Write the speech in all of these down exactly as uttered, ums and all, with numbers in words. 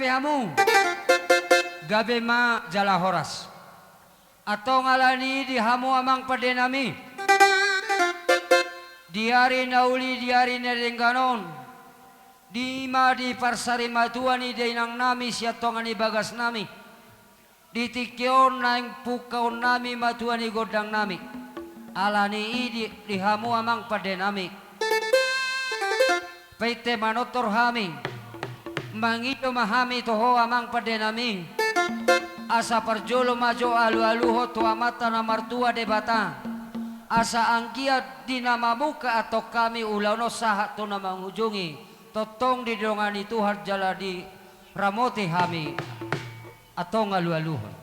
Di hamu, gabe ma jala horas. Antong ala ni i di hamu amang pandenami, di ari na uli, di ari na denggan on, di ma di parsarimatua ni dainangnami sian tonga ni bagasnami, di tingki on naeng pungkaonnami ma tua ni gondangnami. Ala ni i di, di hamu amang pandenami, painte manortor hami, mangido ma hami tu ho amang pandenami, asa parjolo ma jo alualuhon tu Amanta na martua Debata, asa anggiat di na mamungka antong hami ulaon on sahat tu na mangujungi, tongtong didongani Tuhan jala diramoti hami. Antong alualuhon.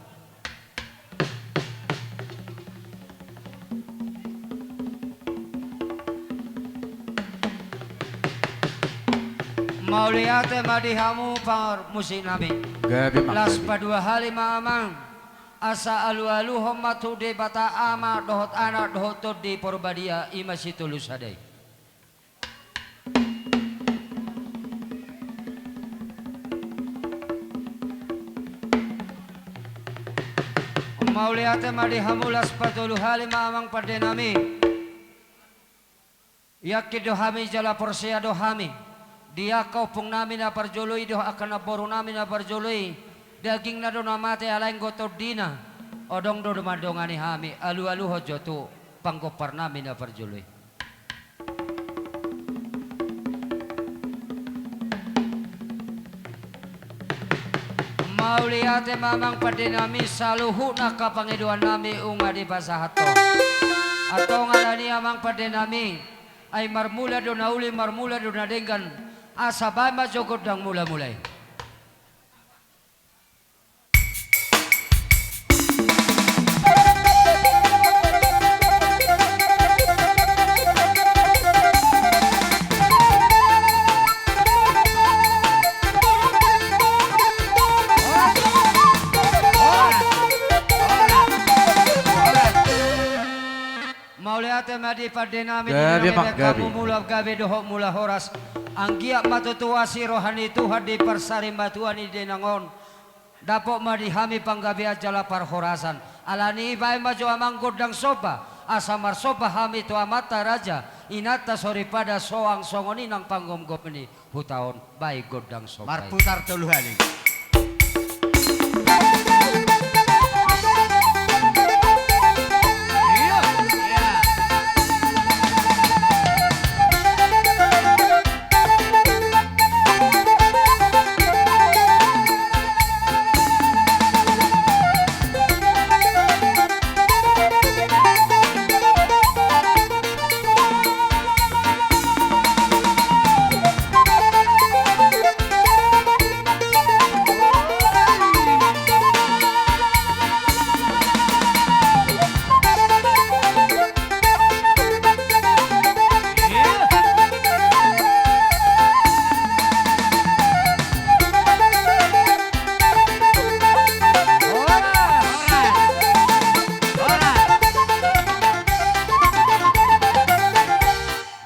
Mauliate ma di hamu parmusiknami. Gabe ma, las gabe. Padua hali ma amang, asa alualuhon ma tu Debata Ama dohot Anak dohot Tondi Porbadia, i ma sitolu sada i. Mauliate ma di hamu, las patolu hali ma amang pandenami. Yakin do hami jala porsea do hami, di angka ompungnami na parjolo i dohot angka namborunami na parjolo i, dagingna do na mate alai anggo tondina, adong do mandongani hami, alualuhon jo tu panggomparnami na parjolo i. Mauliate ma amang pandenami, saluhutna angka pangidoannami nunga dipasahathon. Antong ala ni i amang pandenami, ai marmula do na uli, marmula do na denggan, asa baen ma jo gondang mulamula i. Mauliate ma di pandenami, gabe ma, gabe. Mula gabe dohot mula horas. Anggiat ma tutu asi roha ni Tuhan di parsarimatua ni dainang on. Dapot ma di hami panggabean jala parhorasan. Ala ni i baen ma jo amang gondang somba, asa marsomba hami tu amanta raja, inanta soripada, suang songon i nang panggomgoman ni huta on. Baen gondang somba i. Marputar tolu hali.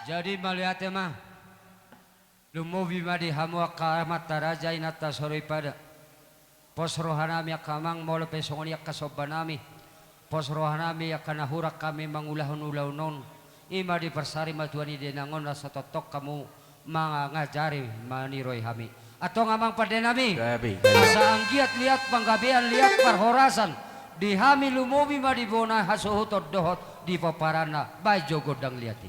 Jadi mauliate ma. Lumobi ma di hamu angka amanta raja, inanta soripada. Pos rohanami angka amang, molo pe songon i angka sombanami. Pos rohanami angka na hurang hami mangulahon ulaon on. I ma di parsarimatua ni dainang on, asa tongtong hamu mangajari maniroi hami. Antong amang pandenami. Gabe, gabe. Asa anggiat liat panggabean, liat parhorasan. Di hami lumobi ma di bona hasuhuton dohot di pomparanna, baen jo gondang liat i.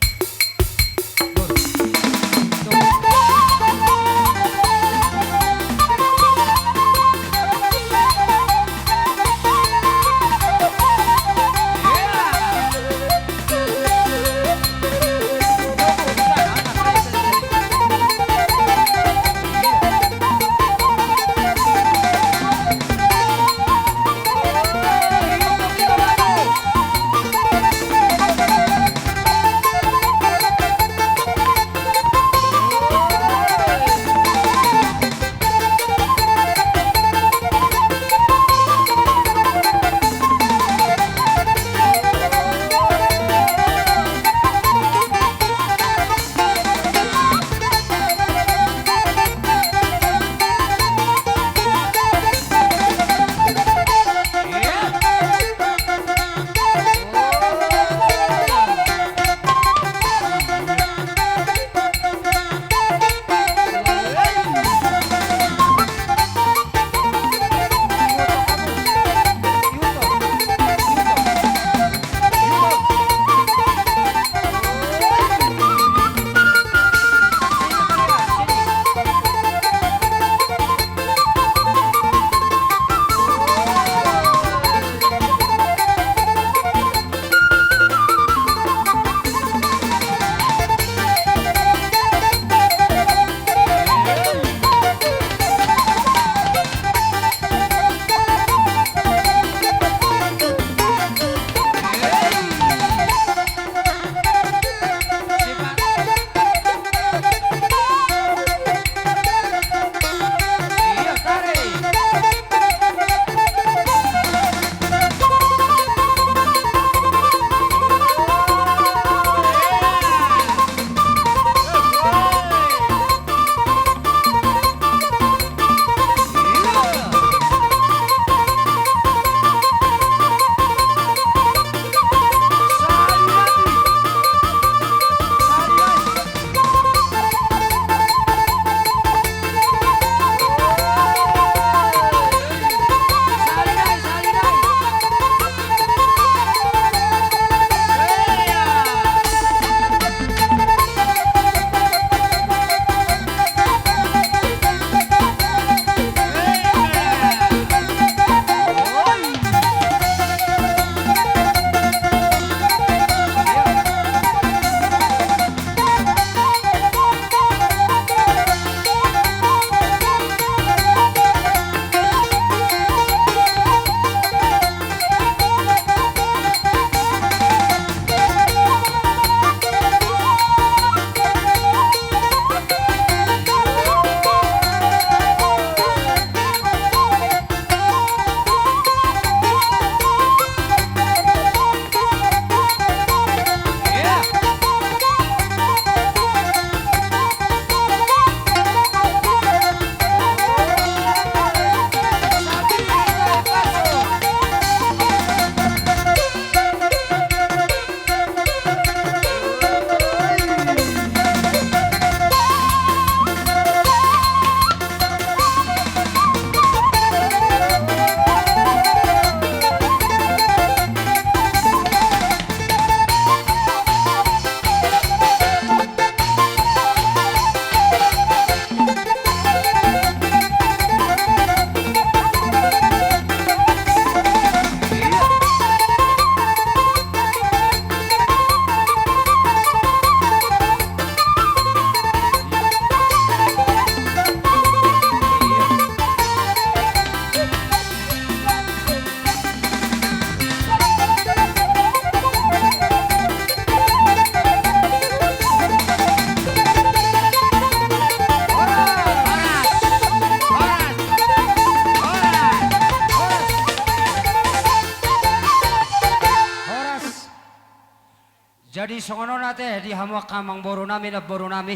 Jadi songon on ate di hamu angka amangboru nami, namboru nami.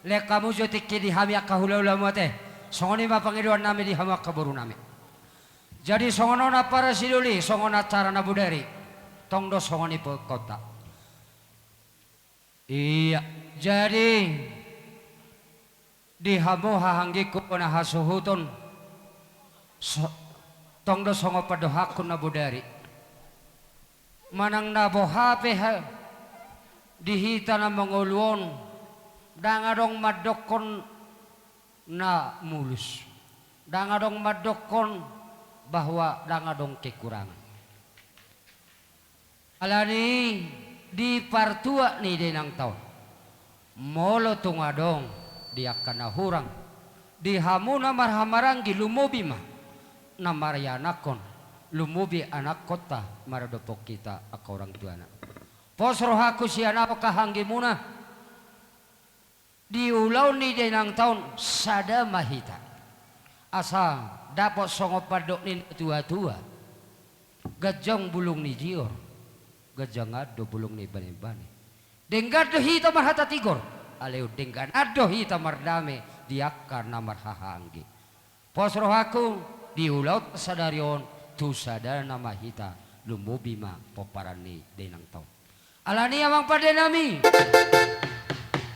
Lehon hamu jo tingki di hami angka hulahulamuna ate. Songon i ma pangidoan nami di hamu angka boru nami. Jadi songon on ampara sidoli, songon acara na bodari. Tong do songon i pengkonta. Iya, jadi di hamu hahaanggingku na hasuhuton, so-, tong do songon pandohanku na bodari. Manang na boha pe ha-, di hita na mangolu on, ndang adong mandokkon na mulus. Ndang adong mandokkon bahwa ndang adong kekurangan. Alani i di partuat ni dainangta on, molo tung adong di angka na hurang, di hamu na marhahamaranggi lumobi ma na marianakhon, lumobi anakkonta maradophon hita angka orang tuana. Pos rohangku sian ahu angka hahaanggimuna, di ulaon ni dainangta on sada ma hita. Asa dapot songon pandok ni natuatua. Ganjang bulung ni jior, ganjangan do bulung ni banebane. Denggan do hita marhata tigor, alai dengganan do hita mardame di angka na marhahaanggi. Pos rohangku, di ulaonta sadari on, tu sada nama hita, lumobi ma pomparan ni dainangta on. Alani i amang pande nami,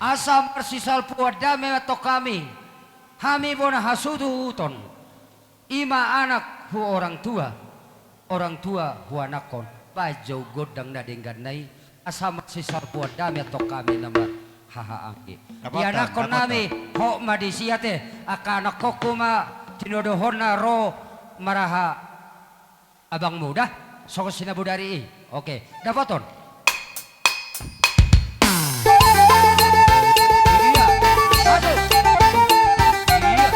asa marsisalpuan dame ma antong hami, hami bona hasuhuton, i ma anak hu orang tua, orang tua hu anakhon, baen jo gondang na dengganna i, asa marsisalpuan dame ma antong hami na marhahaanggi. Dapotan, ianakhon dapotan. Nami, hot ma disi ate, angka anakhonhu ma tinodohonna ro maraha abangmu da, songon si na bodari i. Oke, dapoton. Iya, masuk. Iya.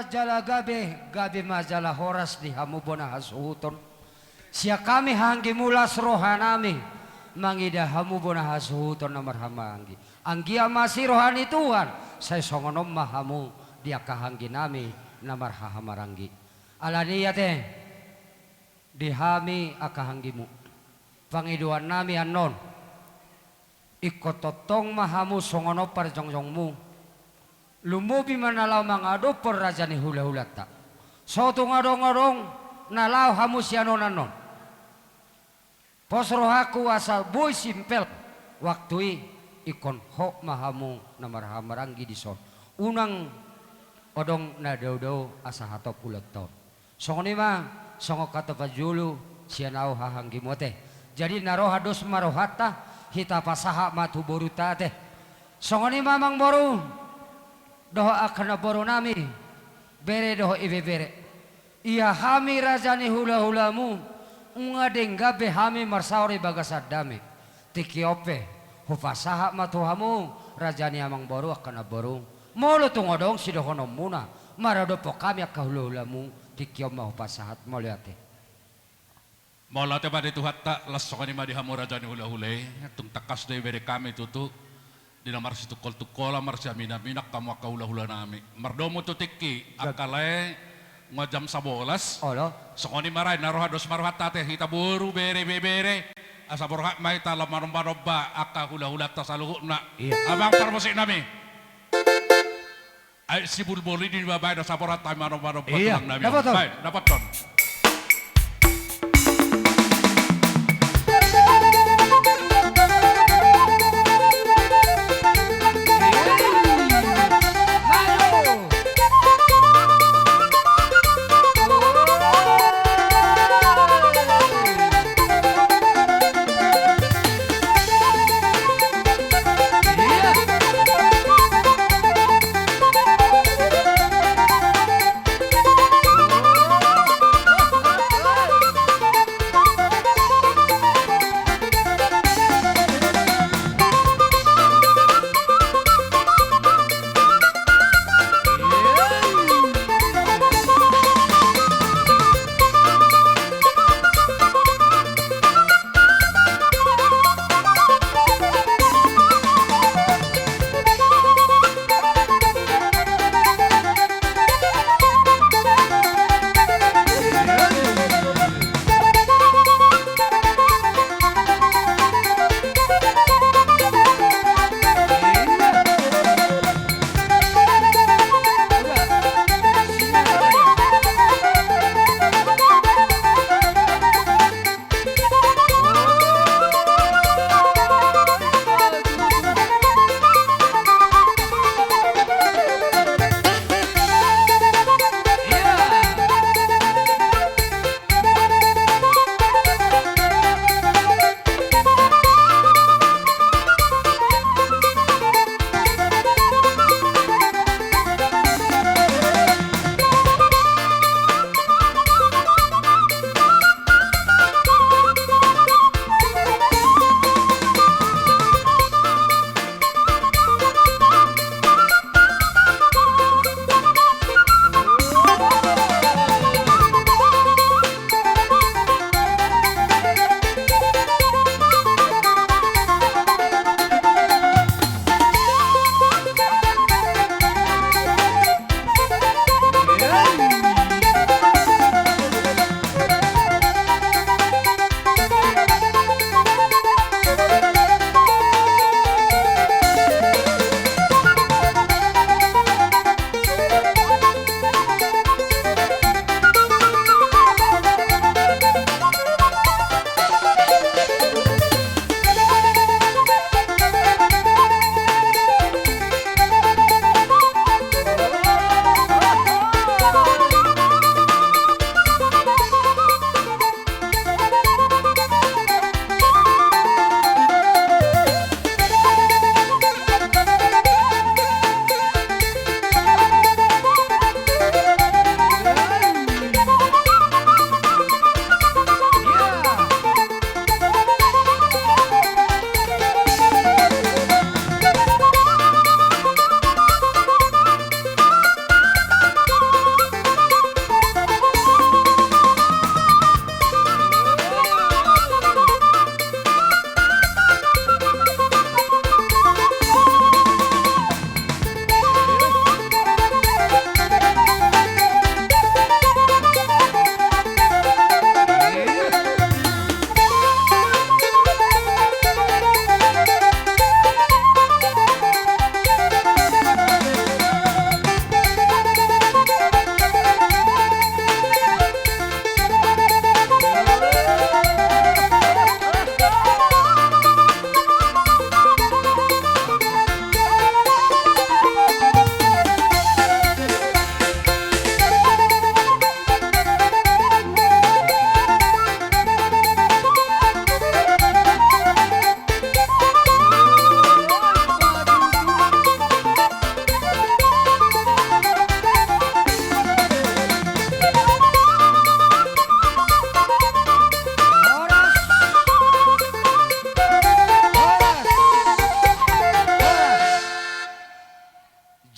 jala gabe, gabe ma jala horas di hamu bona hasuhuton. Sian hami hahanggimu las rohanami mangida hamu bona hasuhuton na marhahamaranggi. Anggiat ma asi roha ni Tuhan, sai songon on ma hamu di angka hahangginami na marhahamaranggi. Alani i ate, di hami angka hahanggimu, pangidoannami annon, ingkon tongtong ma hamu songon on parjongjongmu. Lumobi ma na laho mangadophon raja ni hulahulanta. So tung adong-adong na laho hamu sian on annon, pos rohangku asa boi simpel waktu i, ingkon hot ma hamu na marhahamaranggi dison. Unang adong na dao-dao asa hatop ulaonta on. Songon i ma, songon hata parjolo sian ahu hahanggimu ate. Jadi na roha dos ma rohanta, hita pasahat ma tu borunta ate. Songon i ma amangboru dohot angka namborunami, bere dohot ibebere. Ia hami raja ni hulahulamu, nunga denggan be hami marsaor di bagasan dame. Tingki on pe, hupasahat ma tu hamu, raja ni amangboru angka namboru. Molo tung adong sidohononmuna maradophon hami angka hulahulamu, tingki on ma hupasahat, mauliate. Mauliate ma di Tuhanta, laos songon i ma di hamu raja ni hulahula i, tung tangkas do iberehon hami tutu di na marsitungkol-tungkolan, marsiamin-aminan hamu angka hulahulanami. Mardomu tu tingki, angka lae, nunga jam sabolas. Olo. Songon i ma ra i, na roha dos ma rohanta ate, hita boru, bere, ibebere. Asa borhat ma hita laho manomba-nomba angka hulahulanta saluhutna. Iya. Amang parmusiknami. Ai si bulbul i di babaen, asa borhat hami manomba-nomba. Iya, tulang nami. Dapothon. Baen, dapothon.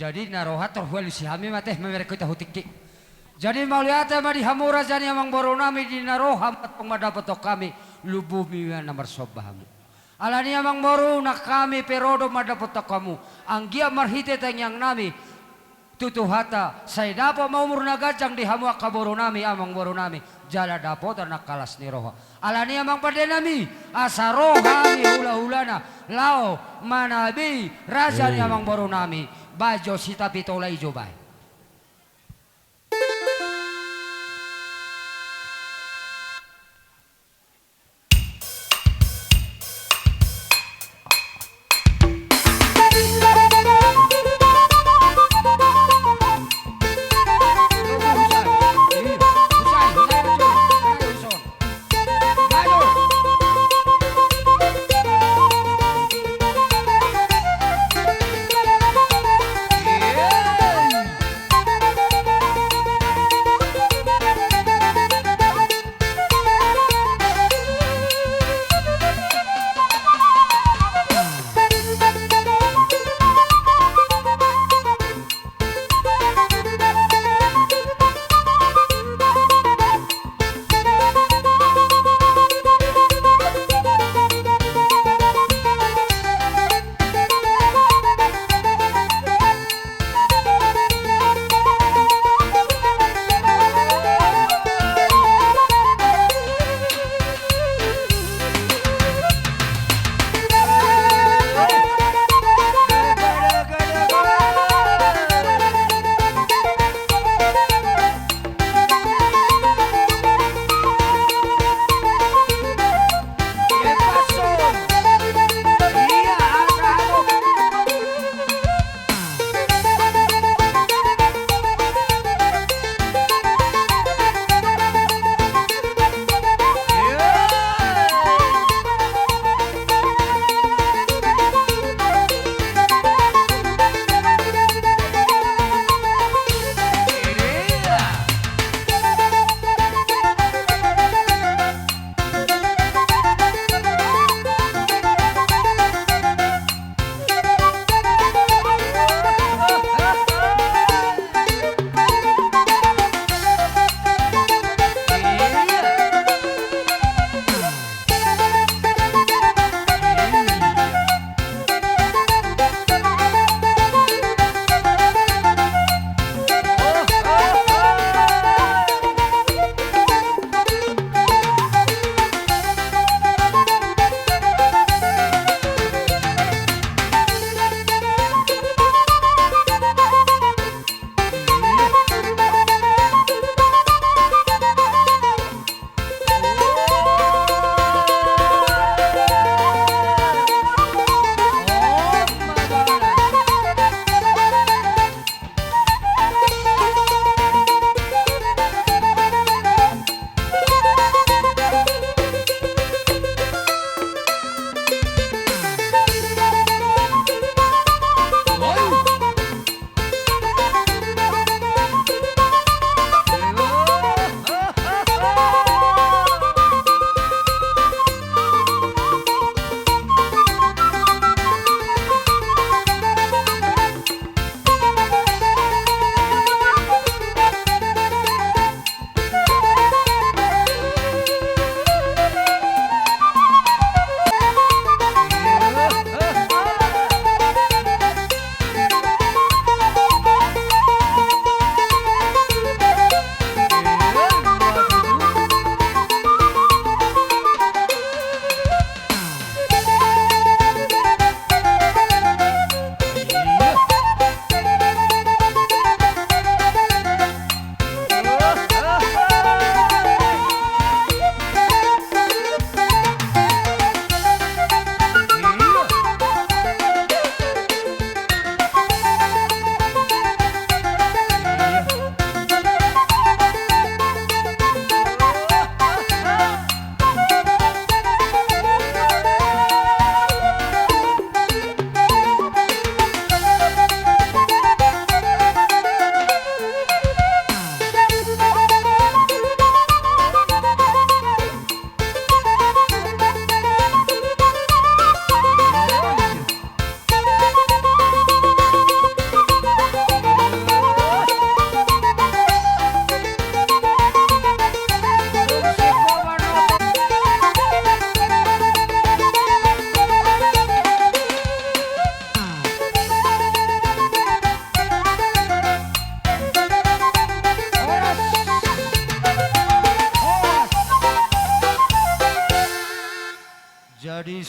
Jadi na roha tor hualusi hami ma teh mamereng hita hu tingki. Jadi mauliate ma di hamu raja ni amangboru nami, di na roha ma tong mandapothon hami, lumbumi ma na marsomba hamu. Alani amangboru, nang hami pe ro do mandapothon hamu. Anggiat marhite tangiang nami tu Tuhanta, sai dapot ma umur na ganjang di hamu angka boru nami, amangboru nami, jala dapotan angka las ni roha. Alani amang pande nami, asa ro hami hulahulana laho manabei raja ni amangboru nami, bahen jo sitapitola i jo bahen.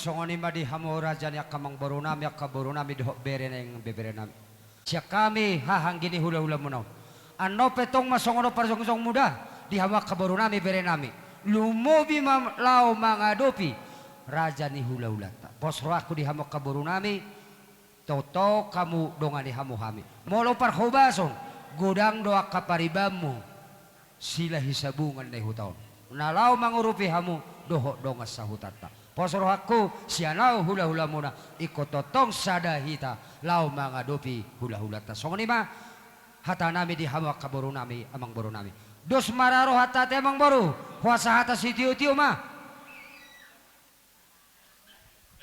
Songon i ma di hamu raja ni angka amangboru nami, angka boru nami dohot bere nang ibebere nami. Sian hami haha anggi ni hulahula muna on. Annon pe tong ma songon on parjongjong muna di hamu angka boru nami bere nami. Lumobi ma laho mangadopi raja ni hulahulanta. Pos rohangku di hamu angka boru nami, tongtong hamu dongani hamu hami. Molo parhobason, godang do angka paribanmu. Silahi Sabungan na di huta on, na laho mangurupi hamu dohot dongan sahutanta. Pos rohangku sian ahu hulahula muna, ingkon tongtong sada hita laho mangadopi hulahulanta. Songon i ma hata nami di hamu angka boru nami, amangboru nami. Dos ma ra rohanta ate amangboru, huasa hata sitiotio ma.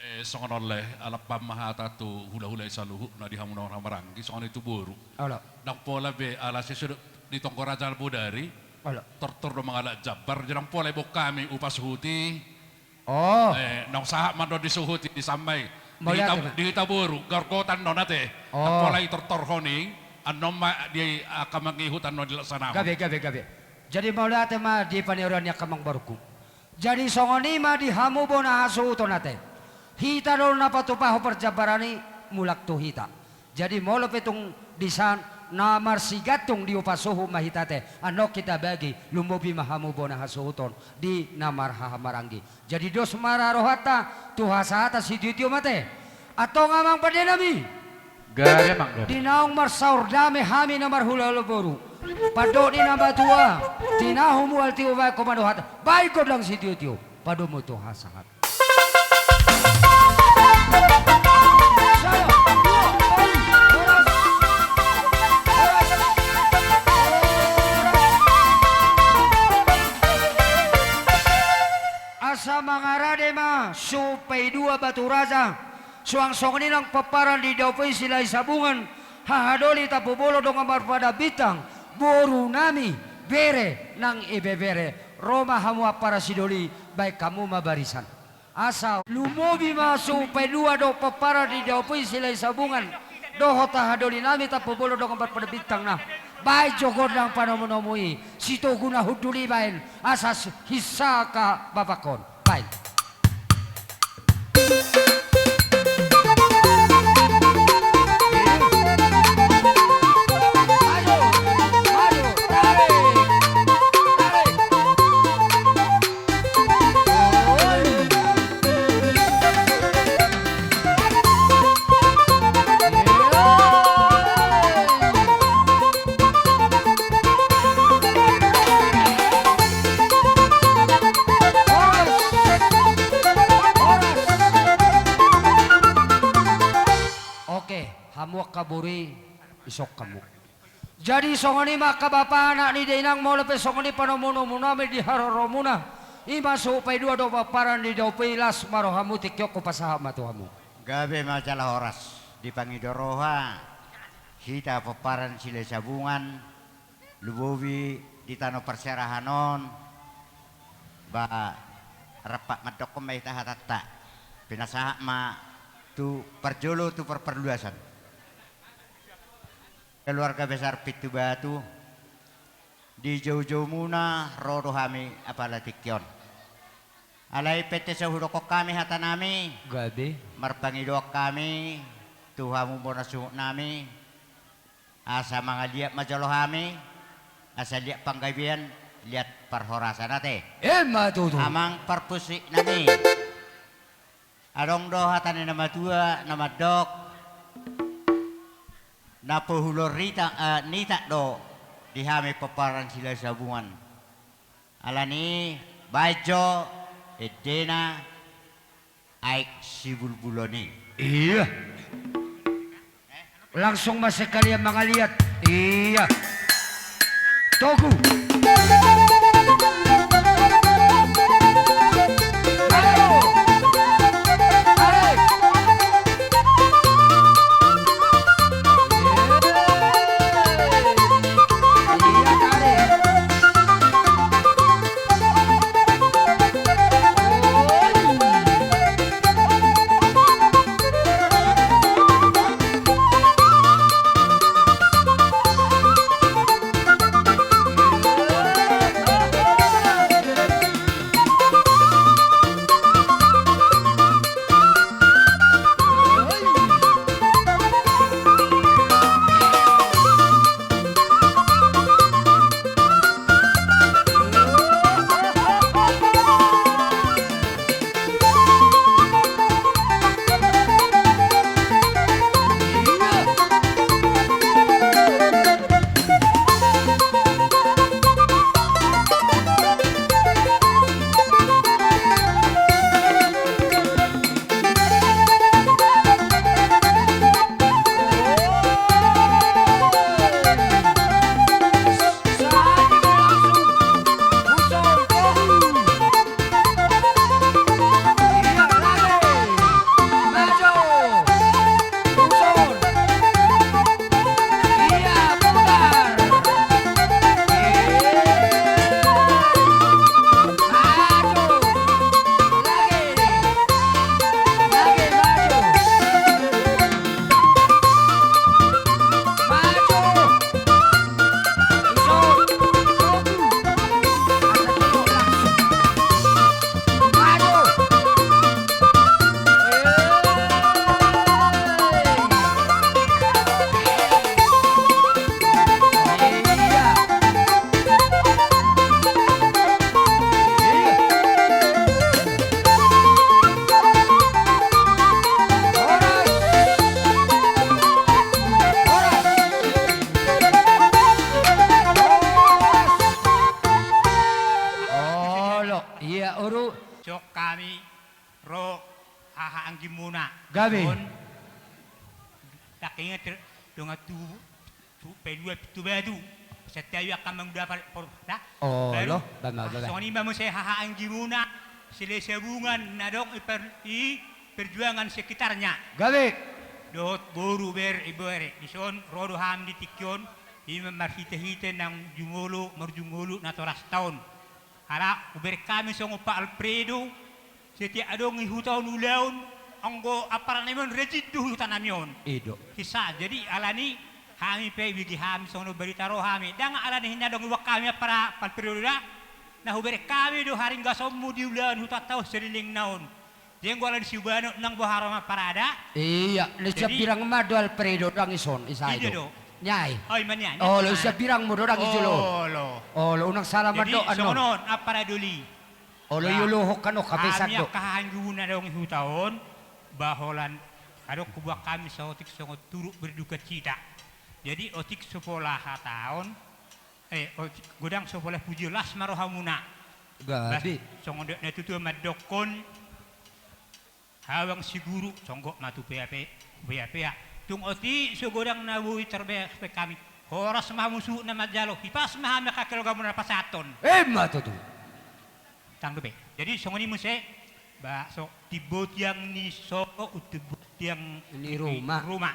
Eh, songon on lae, alap ma hata tu hulahula i saluhutna di hamu dongan hamaranggi, songon i tu boru. Olo. Ndang pola be ala sesuai di tonggo raja bodari. Olo. Tortor do mangalap jambar, jadi ndang pola iboan hami upa suhut i. Oh. Eh, naung sahat ma annon di suhut i, di samba i. Di hita, di hita boru, gorgotan annon ate. Oh. Ndang pola itortorhon i, annon ma di angka mangihut annon dilaksanahon. Gabe, gabe, gabe. Jadi mauliate ma di paniroan ni angka amangborungku. Jadi songon i ma di hamu bona hasuhuton ate. Hita do na patupahon parjambaran i mulak tu hita. Jadi molo pe tung disan na marsigantung di upa suhut ma hita ate. Annon hita bagi, lumobi ma hamu bona hasuhuton di na marhahamaranggi. Jadi dos ma ra rohanta tu hasahatan sitiotio ma ate. Antong amang pande nami. Gabe amang, gabe. Di naung marsaor dame hami na marhulahula boru, pandok ni na matua, tinahu mual tiubaen ho ma do hata, baen gondang sitiotio, padomu tu hasahatan. Asa mangarade ma suhut paidua batu raja. Suang songon i nang pomparan di Daupei Silahi Sabungan, hahadoli Tampubolon dongan marpada bintang, boru nami, bere nang ibebere, ro ma hamu ampara sidoli, baen hamu ma barisan. Asa lumobi ma suhut paidua dohot pomparan di Daupei Silahi Sabungan, dohot hahadoli nami Tampubolon dongan marpada bintang na. Baen jo gondang panomunomu i, sitogu na hundul i baen, asa hinsa angka bapak on. Baen. Oke, hamu angka boru i, ison hamu. Jadi songon i ma angka bapa, anak ni dainang, molo pe songon i panomunomu nami di haroromuna, i ma suhut paidua dohot pomparan di Daupei, las ma rohamu, tingki on hupasahat ma tu hamu. Gabe ma jala horas, dipangido roha hita pomparan Silahi Sabungan, lumobi di tano parserahan on, ba rap mandokkon ma hita hatanta, pinasahat ma tu parjolo tu parparluasan. Keluarga besar Pintu Batu, di joujoumuna ro do hami apala tingki on. Alai pe ate so hudokkon hami hata nami, gabe, marpangidoan hami tu hamu bona suhut nami, asa mangaliat ma jolo hami, asa liat panggabean, liat parhorasan ate. Emma tutu. Amang parpusik nami. Adong do hata ni na matua na mandok, na pohulon ritak, eh, nitak do di hami pomparan Silahi Sabungan. Alani i baen jo endena aek sibulbulon i. Iya. Langsung ma sekalian mangaliat. Iya. Togu. Muna. Gabe. Dison. Ndang inget dongan tu, tu pailua pintu batu. Santabi angka mangudapal porta. Olo, baru, bama, ah, bama. Songon i ma muse haha anggimuna, Silahisabungan na adong i per-, i perjuangan sekitarnya. Gabe. Dohot boru, bere, ibebere. Dison ro do hami di tingki on, i ma marhitehite nang jumolo, marjumolo natorasta on. Ala hubereng hami songon Pa Alfredo, setiap adong i huta on ulaon, anggo ampara nami on rajin do huta nami on. I do. Hisa, jadi alani hami pe bege hami songon barita ro hami. Ndang alani hinna adong iboan hami ampara Pa Alfredo da, na hubereng hami do haringgasonmu di ulaon hutanta on saleleng na on. Jenggo ala ni siubano nang boha ro ma parada. Iya, na sian Pirang ma do Alfredo, ndang ison, isa i do. Niai. Olo, sian Pirang ma do, ndang i jolo. Olo, unang sala mandok annon. Jadi songon on, ampara doli. Olo, i olohon hape sandok. Hami angka haha anggimuna na adong i huta on, ba holan adong huboan hami saotik songon turut berdukacita. Jadi otik so pola hata on, eh, otik, godang so pola pujion, las ma rohamuna. Gabe. Songon dok natuatua mandokkon, habang si guru, songgop ma tu peapea, peapea. Tung otik so godang na boi tarbahen hami. Horas ma hamu suhut na manjalo, hipas ma hami angka keluargamuna na pasahathon. Emma tutu. Tanggo be. Jadi songon i muse, ba so, timbo tiang ni sopo, untimbo tiang ni ruma. Ruma.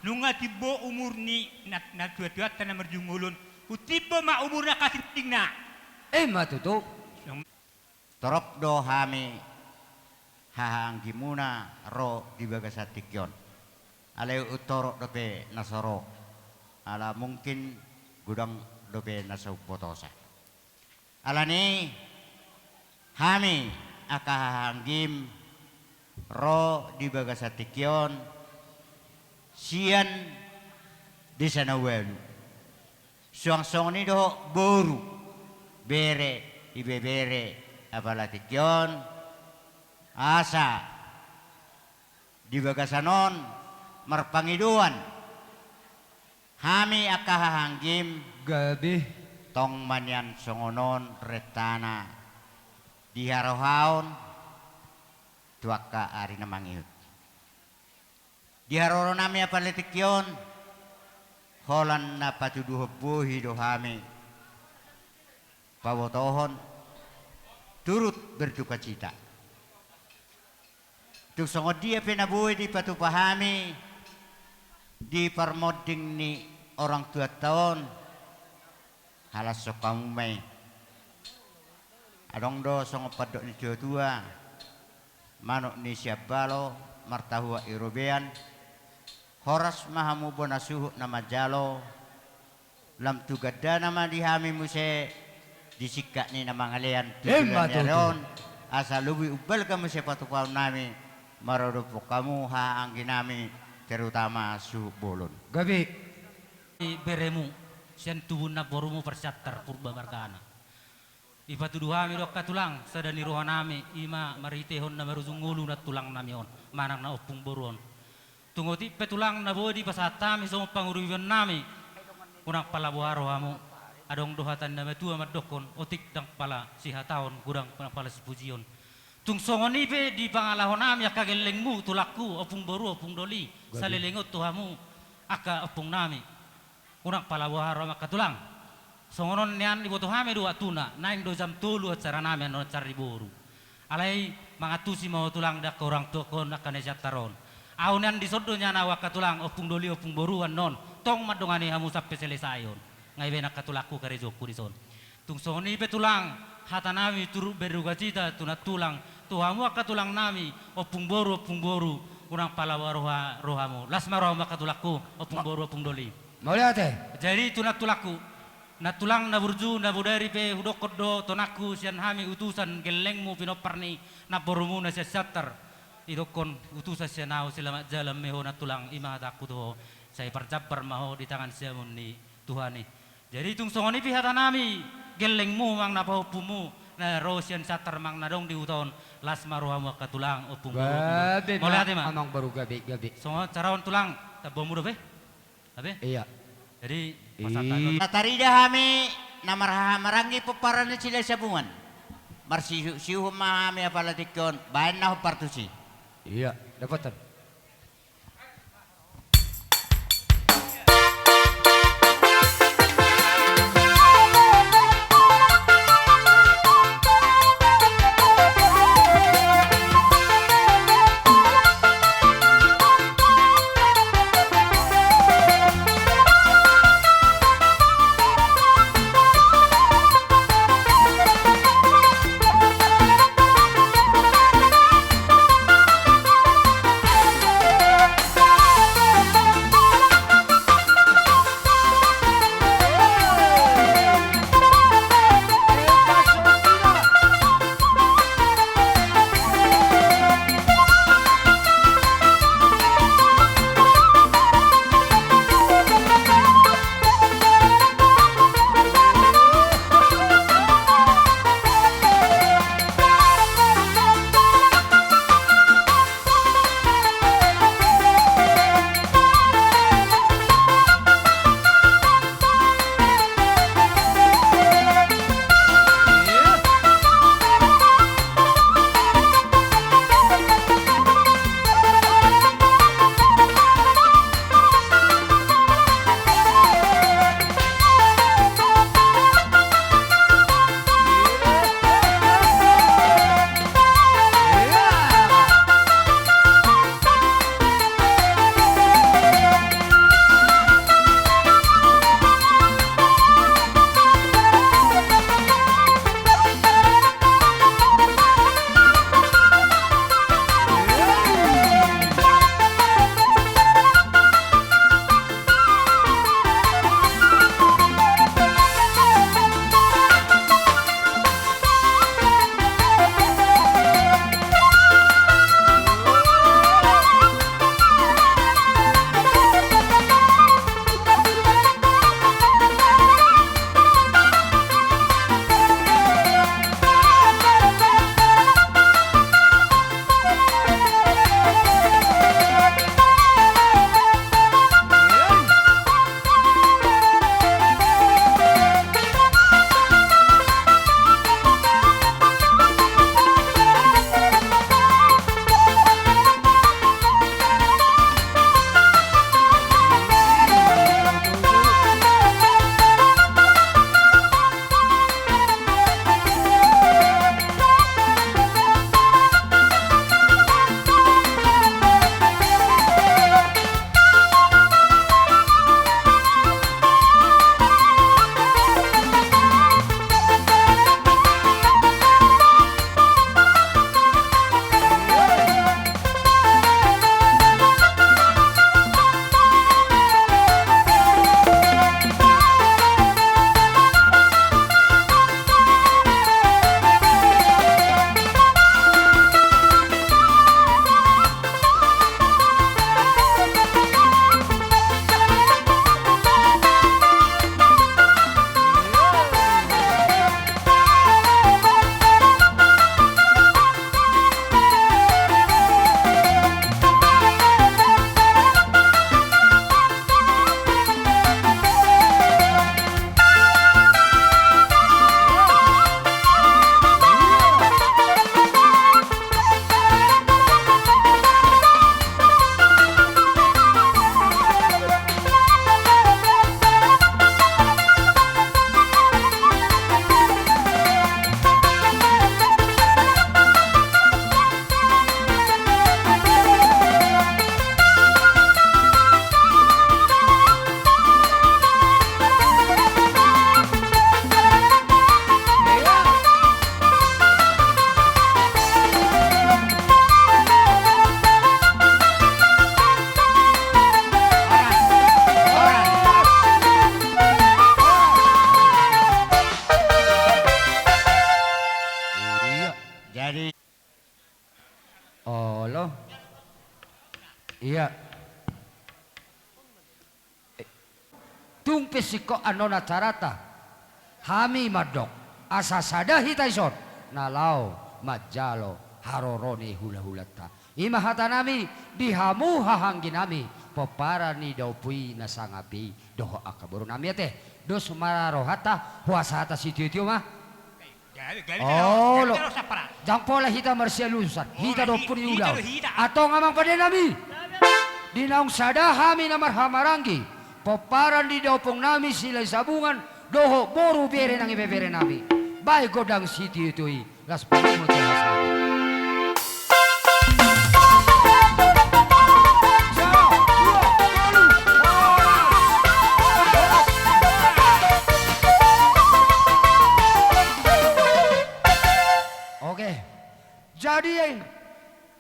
Nunga timbo umur ni na, natuatuanta na marjumolo on, untimbo ma umur na hatintingna. Emma tutu. Song- Torop do hami haha anggimuna ro di bagasan tingki on. Alai untorop dope na so ro. Ala mungkin godang dope na so umbotosa. Alani hami angka haha anggim ro di bagasan tingki on sian desa na ualu. Suang songon i dohot boru, bere, ibebere, apala tingki on, asa di bagasan on marpangidoan hami angka haha anggim. Gabe. Tong ma nian songon on rentana diharohaon tu angka ari na mangihut. Di haroro nami apala tingki on, holan na patuduhon bohi do hami pabotohon turut berdukacita. Tung songon dia pe na boi dipatupa hami di parmonding ni orang tuanta on, halashon hamu ma i. Adong do songon pandok ni tuatua, manuk ni siambalo martahuak i robean. Horas ma hamu bona suhut na manjalo, lam tu gandana ma di hami muse di singkat ni na mangalean tu joloan ni ari on, asa lobi umbalga muse patupaon nami maradophon hamu haha anggi nami, terutama suhut bolon. Gabe. Beremu sian tubu ni namborumu Parsiantar Purba margana. Dipatudu hami do angka tulang, sada ni roha nami, i ma marhitehon na marujung ngolu nantulang nami on, manang na ompung boru on. Tung otik pe tulang na boi dipasahat hami songon pangurupion nami, unang pala boha rohamu. Adong do hata ni na matua mandokkon, otik ndang pala sihataon, godang ndang pala sipujion. Tung songon i pe dipangalaho nami angka gellengmu tulangku, ompung boru, ompung doli, saleleng on tu hamu angka ompung nami. Unang pala boha roham angka tulang. Songon on nian diboto hami do waktuna, naeng do jam tolu acara nami annon, acara ni boru. Alai mangantusi ma ho tulang di angka orang tuangkon angka na siantar on. Ahu nian dison do nian ahu angka tulang, ompung doli, ompung boru annon, tong mandongani hamu sampe selesai on. Nga i baen angka tulangku karejoku dison. Tung songon i pe tulang, hata nami turut berdukacita tu nantulang, tu hamu angka tulang nami, ompung boru, ompung boru, unang pala boha roha, rohamu. Las ma rohamu angka tulangku, ompung boru, ompung doli. Mauliate. Jadi tu nantulangku, nantulang na burju na bodari pe hudokkon do tonangku sian hami utusan gellengmu pinompar ni namborumuna sian Siantar. Didokkon utusan sian ahu, selamat jalan ma i ho nantulang, i ma hatangku tu ho, sai parjambar ma ho di tangan siamun ni Tuhan i. Jadi tung songon i pe hata nami, gellengmu manang na pahompumu na ro sian Siantar manang na adong di huta on, las ma rohamu angka tulang, ompung boru, ompung boru. Gabe ma. Mauliate ma. Amang boru, gabe, gabe. Songon on acara on tulang, tambaonmu dope? Gabe? Iya. Jadi pasahat hami. Tarida hami na marhaha maranggi pomparan ni Silahisabungan. Marsiuhut-siuhut ma hami apala tingki on, baen na hombar tusi. Iya. Dapotan. Iya, jadi olo. Iya. Tung pe singkop annon acaranta, hami mandok asa sada hita dison na laho manjalo haroro ni hulahulanta. I ma hatanami di hamu hahaangginami, pomparan ni daompui na sangap i dohot angka borunami, ate. Dos ma rohanta, huasahon hata sitiotio ma. Olo. Jang pola hita marsialusan, hita do ompung ni ulaon. Antong amang pande nami, di naung sada hami na marhahamaranggi, pomparan ni da ompung nami Silahisabungan dohot boru bere nang ibebere nami, baen gondang sitiotio i. Las palumu tu hasana. Oke. Jadi,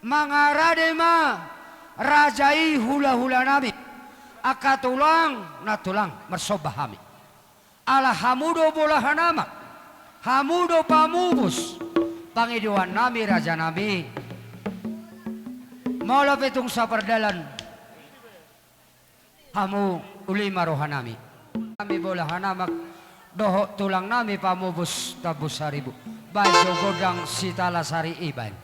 mangarade ma raja i, hulahulanami, angka tulang, nantulang, marsomba hami. Ala hamu do bolahan amak, hamu do pamupus pangidoannami, rajanami. Molo pe tung sapardalan hamu, uli ma rohanami. Nami bolahan amak dohot tulangnami pamupus Tambun Saribu, baen jo gondang Sitalasari i, baen.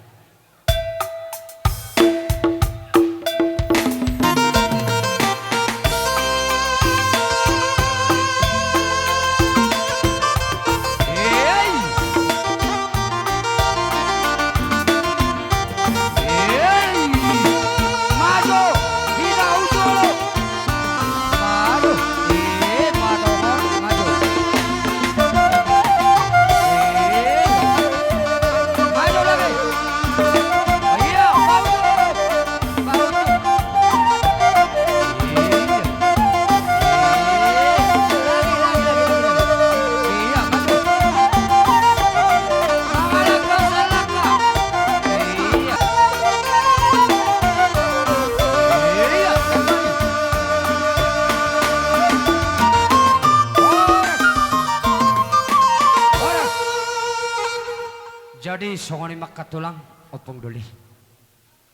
Jadi songon i ma, angka tulang, ompung doli.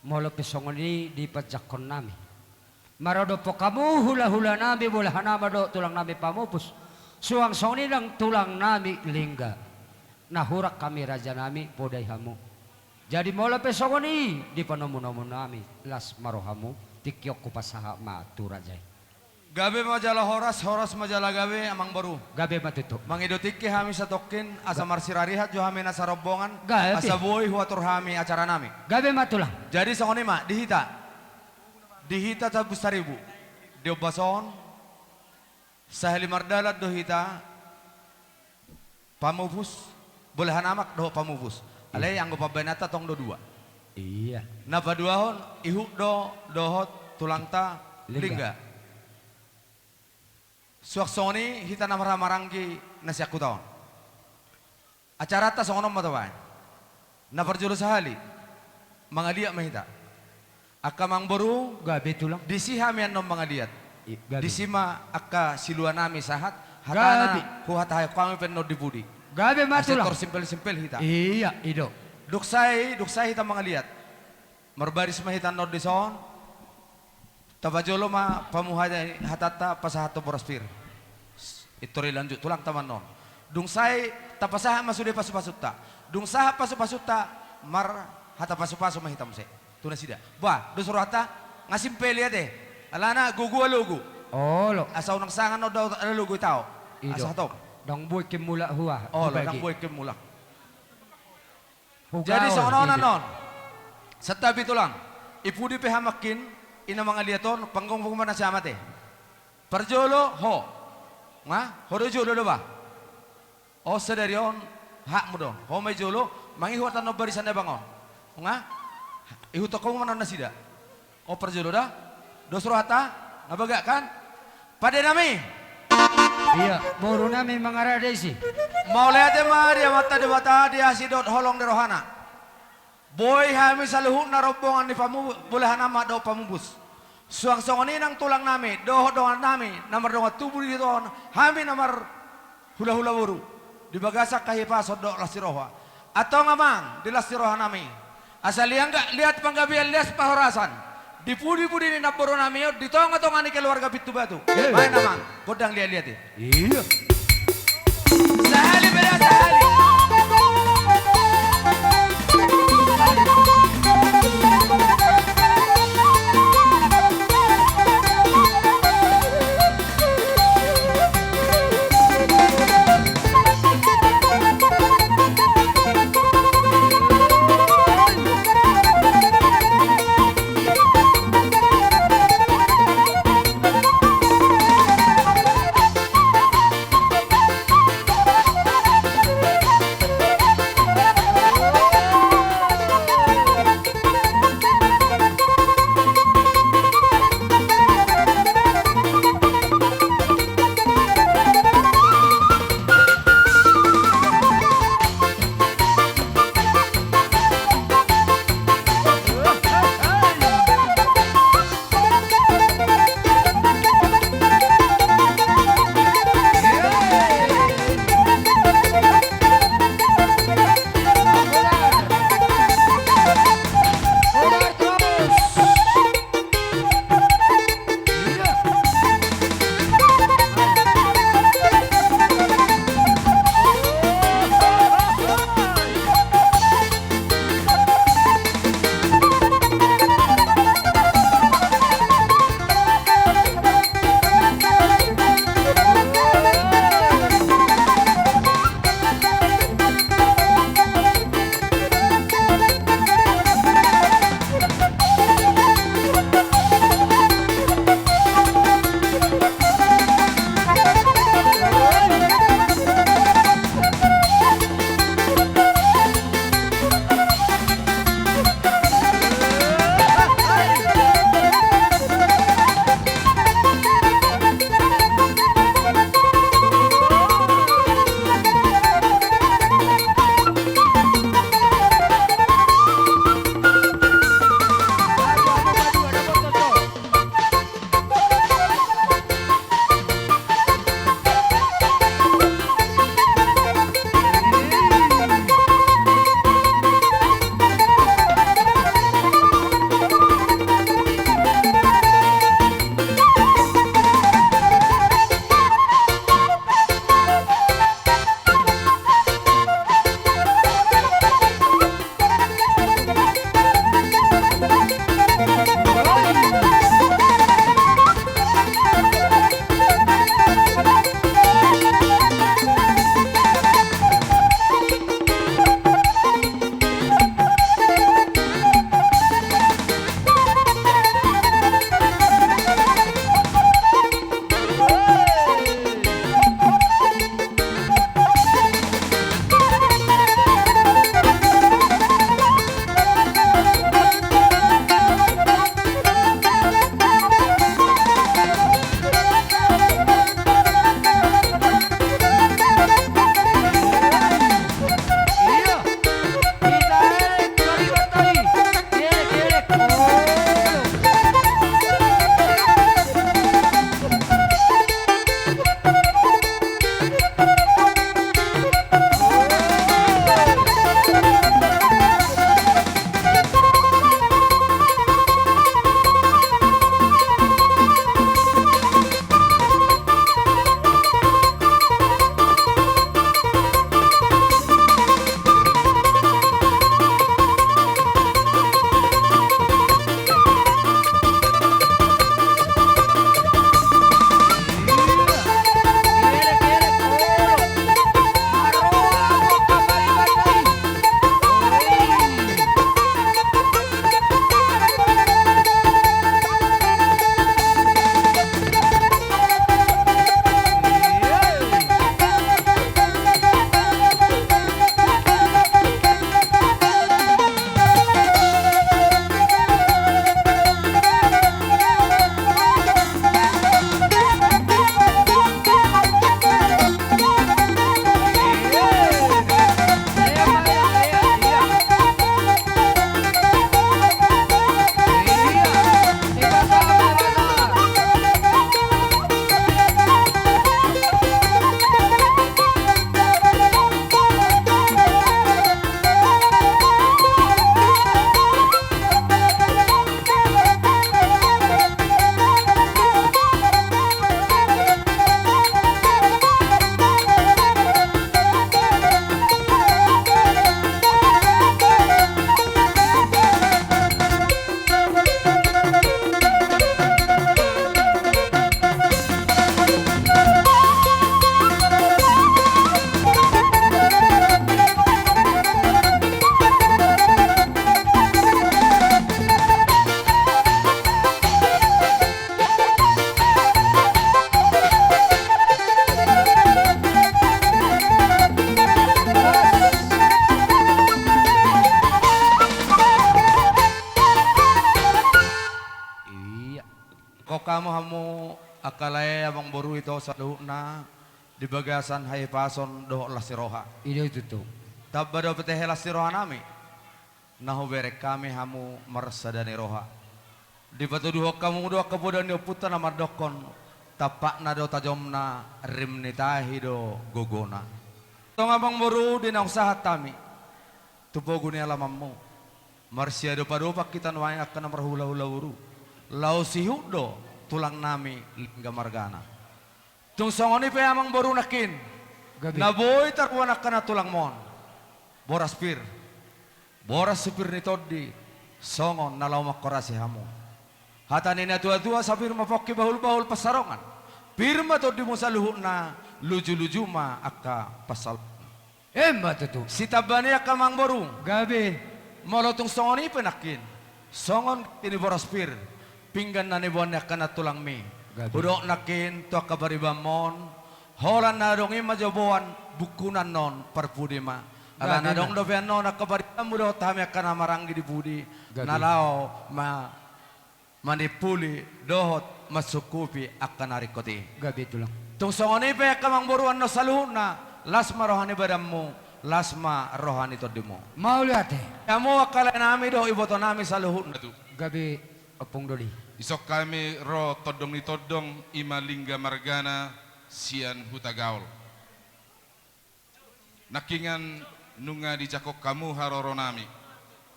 Molo pe songon i di panjangkonnami, maradophon hamu hulahulanami, bolahan amak dohot tulangnami pamupus, suang songon i nang tulangnami Lingga. Na hurang hami, rajanami, podai hamu. Jadi molo pe songon i di panomunomunami, las ma rohamu, tingki on hupasahat ma tu raja i. Gabe ma jala horas, horas ma jala gabe, amang boru. Gabe ma tutu. Mangido tingki hami satongkin, asa marsirarihat jo hami na sarombongan, asa boi huatur hami acaranami. Gabe ma tulang. Jadi songon i ma di hita, di hita Tambun Saribu, di ombas on, sahali mardalan do hita, pamupus, bolahan amak dohot pamupus. Alai anggo pambahenanta tong do dua. Iya. Na paduahon, ihut do dohot tulangta Lingga. Suang songon i hita na marhahamaranggi na sian huta on. Acaranta songon on ma tabaen. Na parjolo sahali, mangaliat ma hita. Angka amang boru, gabe tulang, disi hami annon mangaliat. Disi ma angka siluanami sahat, hatana huhatahon hami pe annon di pudi. Gabe ma tulang. Asa tor simpel-simpel hita. Iya, i do. Dung sae, dung sae hita mangaliat, marbaris ma hita annon dison. Tapajolo ma pamuhai hatanta pasahathon boras pir. Intor i lanjut tulangta ma annon. Dung sae tapasahat ma sude pasupasunta. Dung sahat pasupasunta, marhata pasupasu ma hita muse tu nasida. Bah, dos rohanta, nga simpel i ate. Alana gogo alogo. Olo. Asa unang sanga na olo alogo i tao. Asa hatop. Ndang boi ke mulak hua. Olo, ndang boi ke mulak. Jadi songon on annon. Santabi tulang. I pudi pe hamu nangkin, i na mangaliat on, panggongpong ma na siamate. Parjolo ho. Nga, ho do jolo do bah. O sadari on, hakmu do on. Ho ma i jolo, mangihut annon barisan na bang on. Nga, ihuthon hamu ma annon nasida. O parjolo da. Dos rohanta, nga bagak kan? Pande nami. Iya, boru nami mangarade isi. Mauliate ma di Amanta Debata di asi dohot holong ni rohana. Boi hami saluhutna rombongan ni pamu-, bolahan amak dohot pamupus. Suang songon i nang tulang nami, dohot dongan nami, na mardongan tubu di huta on, hami na marhulahula boru. Di bagasan hahipason dohot las ni roha. Antong amang, di las ni roha nami. Asa liat panggabean, lias parhorasan. Di pudi-pudi ni namboru nami on, di tonga-tonga ni keluarga Pintu Batu. Baen amang, gondang liat-liat i. Iya. Sahali pe da, sahali. Amangboru, ito saluhutna di bagasan hahipason dohot las ni roha. I do tutu. Tamba dope tahe las ni rohanami na hubereng hami hamu marsada ni roha. Dipatuduhon hamu do angka poda ni ompunta na mandokkon, tampakna do tajomna, rim ni tahi do gogona. Tong amangboru, di naung sahat hami tu pogu ni alamanmu, marsiadopadopan hita nuaeng angka na marhulahula boru, laos ihut do tulangnami Lingga margana. Tung songon i pe amangboru nangkin, gabe, na boi tarboan angka na tulangmon, boras pir, boras sipir ni tondi, songon na laho manghorasi hamu. Hata ni natuatua, sapir ma pongki, bahulbahul pansalongan, pir ma tondimu saluhutna, lujuluju ma angka pansalongan. Emma tutu. Sitamba ni i angka amangboru, gabe, molo tung songon i pe nangkin, songon ganti ni boras pir pinggan na niboan ni angka na tulangmi, gabe, hudok nangkin tu angka paribanmon, holan na adong i ma jo boan, bungkuna annon parpudi ma. Gabe ma. Ala na adong dope annon angka paribanmu dohot hami angka na maranggi di pudi, gabe, na laho ma manimpuli dohot mansungkupi angka na ringkot i. Gabe tulang. Tung songon i pe angka amangboru annon saluhutna, las ma roha ni badanmu, las ma roha ni tondimu. Mauliate. Hamu angka laenami dohot ibotonami saluhutna tu. Gabe ompung doli. Dison hami ro tondong ni tondong, i ma Lingga margana, sian Hutagaol. Nangkiningan nunga dijangkon hamu haroronami,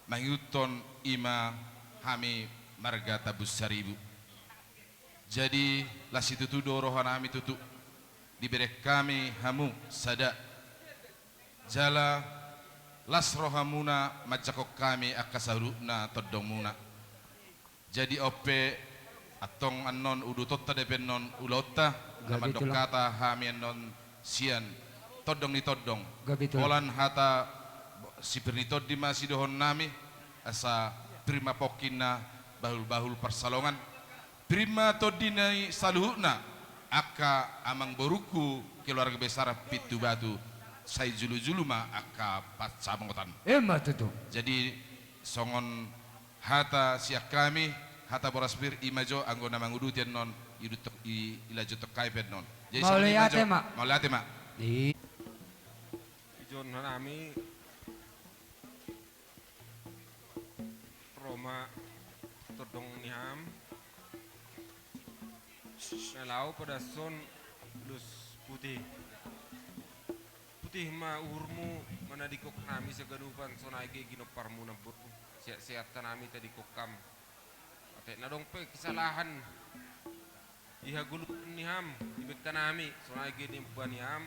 mangihuthon i ma hami marga Tambun Saribu. Jadi, las situtu do rohanami tutu, dibereng hami hamu sada. Jala las rohamuna manjangkon hami angka saluhutna tondongmuna. Jadi on pe, antong annon udutonta dope annon ulaonta, na, gabe tulang, mandok hata hami annon sian tondong ni tondong. Gabe tulang. Holan hata sipir ni tondi ma sidohononnami, asa pir ma pongkinna, bahulbahul pansalongan. Pir ma tondi ni saluhutna, angka amangborungku keluarga besar Pintubatu, sai julujulu ma angka pansamotan. Emma tutu. Jadi, songon hata sian hami, hata boras pir, i ma jo anggo na manguduti annon, i uduton, i, i lajoton hami pe annon. Jadi, songon i ma jo. Mauliate ma. Mauliate ma. I. Ijon hanami, ro ma tondong ni ham, na laho padashon dos putih. Putih ma uhurmu, manadingkon hami saganupan, sonai ge ginomparmuna boru. Sehat-sehat hanami tadingkon ham. Ate na adong pe kesalahan di hagoluhan ni ham, dibahen hanami, sonai ge dibahen ham.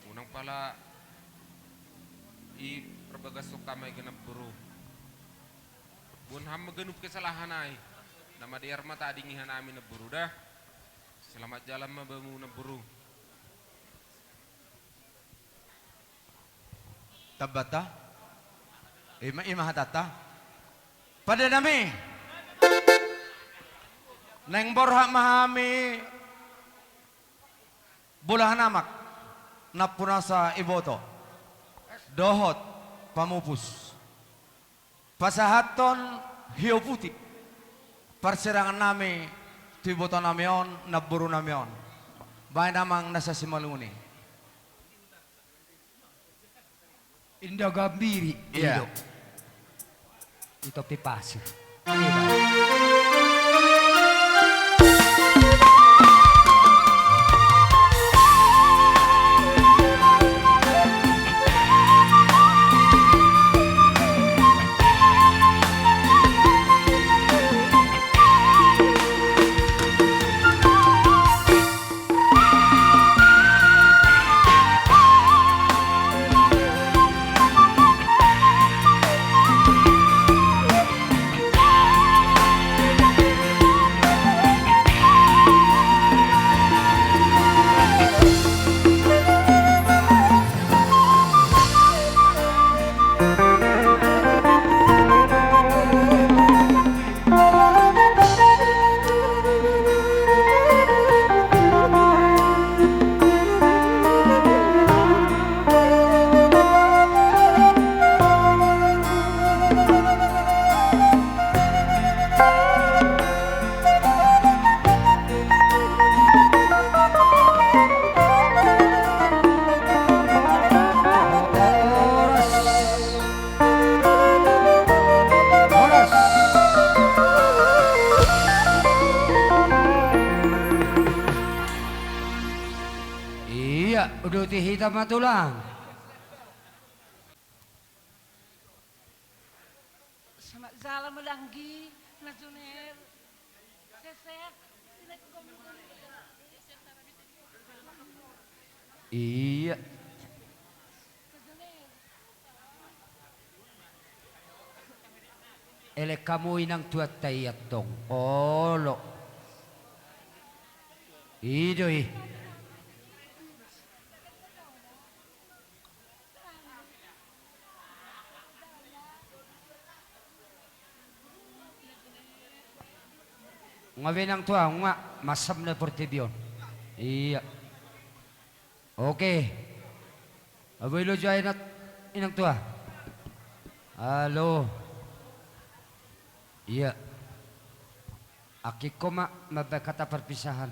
Unang pala i parbagashon hami angka namboru. Boan ham ma ganup kesalahan i. Na madear ma tadingi hanami namboru da. Selamat jalan ma bamu namboru. Tambanta. I ma, i ma hatanta. Pandenami. Naeng borhat ma hami bolahan amak, nampunasa iboto dohot pamupus, pasahathon hiu putih parsirangan nami tu iboto nami on, namboru nami on, bahen amang nasa Simalungun i. Indah Gambiri. Iya. I do. I Topi Pasir. Iya, Bang. Uduti hita ma tulang. Sama jala ma danggi, na joner. Sesek. Iya. Elek hamu inang tuanta i antong. Olo. I do i. Nga be inang tua, nga masam na portibi on. Iya. Oke. Abo ilo jo ai inang, inang tua. Halo. Iya. Akiko ma, mambaen hata perpisahan.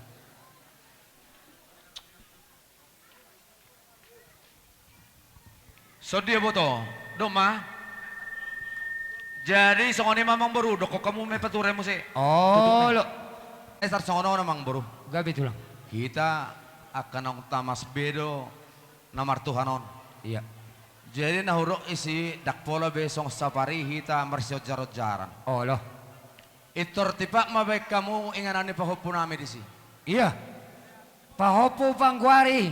Songon dia boto, do ma. Jadi songon i ma amangboru, dokkon hamu ma i pature muse. Olo. Esar songon on amangboru. Gabe tulang. Hita angka naung tamas be do na martuhan on. Iya. Jadi na hurok isi ndang pola be songon sapari hita marsionjar-onjaran. Olo. Intor tipak ma baen hamu inganan ni pahompu nami disi. Iya. Pahompu pangguari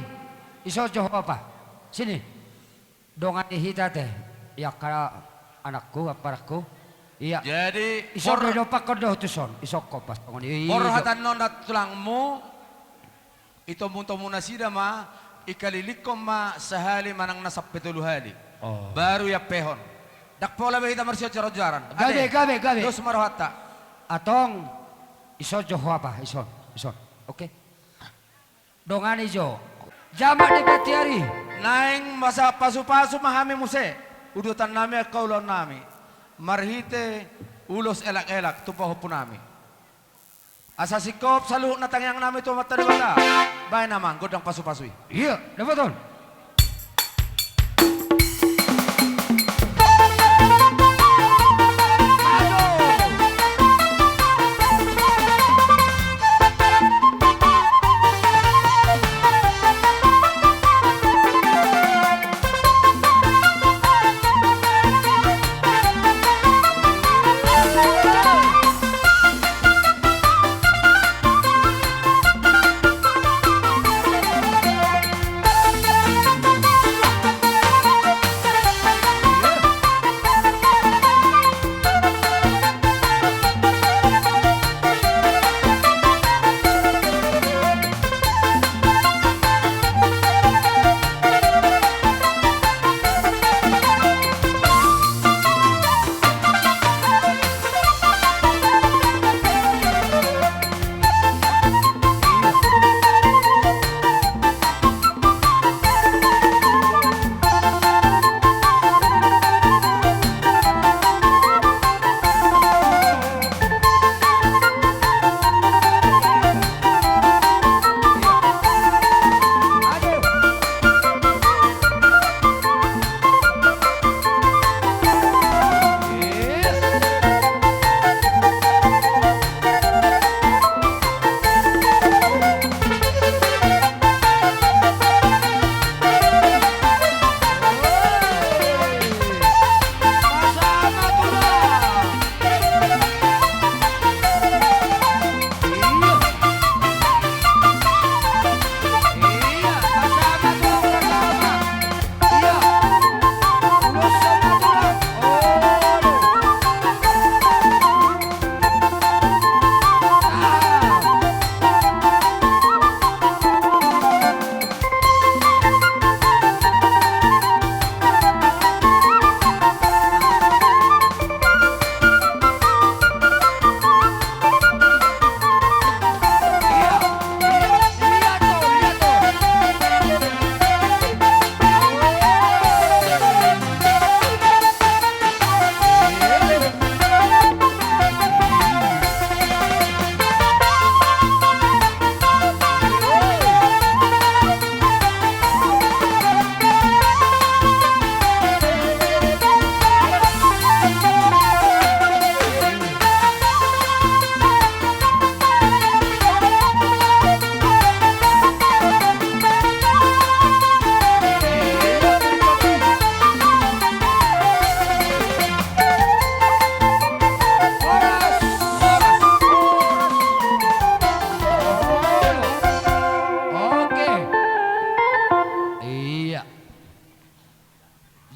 ison jo ho apa? Sini. Dongani hita te. Ia angka anakku, amparangku. Iya. Jadi ison do, dompakkon do tuson. Ison kompas. Iya. Porhatan on da tulangmu. Itomu-tomu nasida ma, ikalilikkon ma sahali manang na sampe tolu hali. Oh. Baru iampehon. Ndang pola be hita marsionjar-onjaran. Gabe, ade. Gabe, gabe. Dos ma rohanta. Antong, ison jo ho apa, ison, ison. Oke. Dongani jo. Jamak ni pati ari. Naeng masa pasu-pasu ma hami muse. Udutan nami angka ulaon nami. Marhite ulos elak-elak tu pahompu nami. Asa singkop saluhut na tangiang nami tu Amanta Debata. Baen amang gondang pasu-pasu i. Iya, dapoton.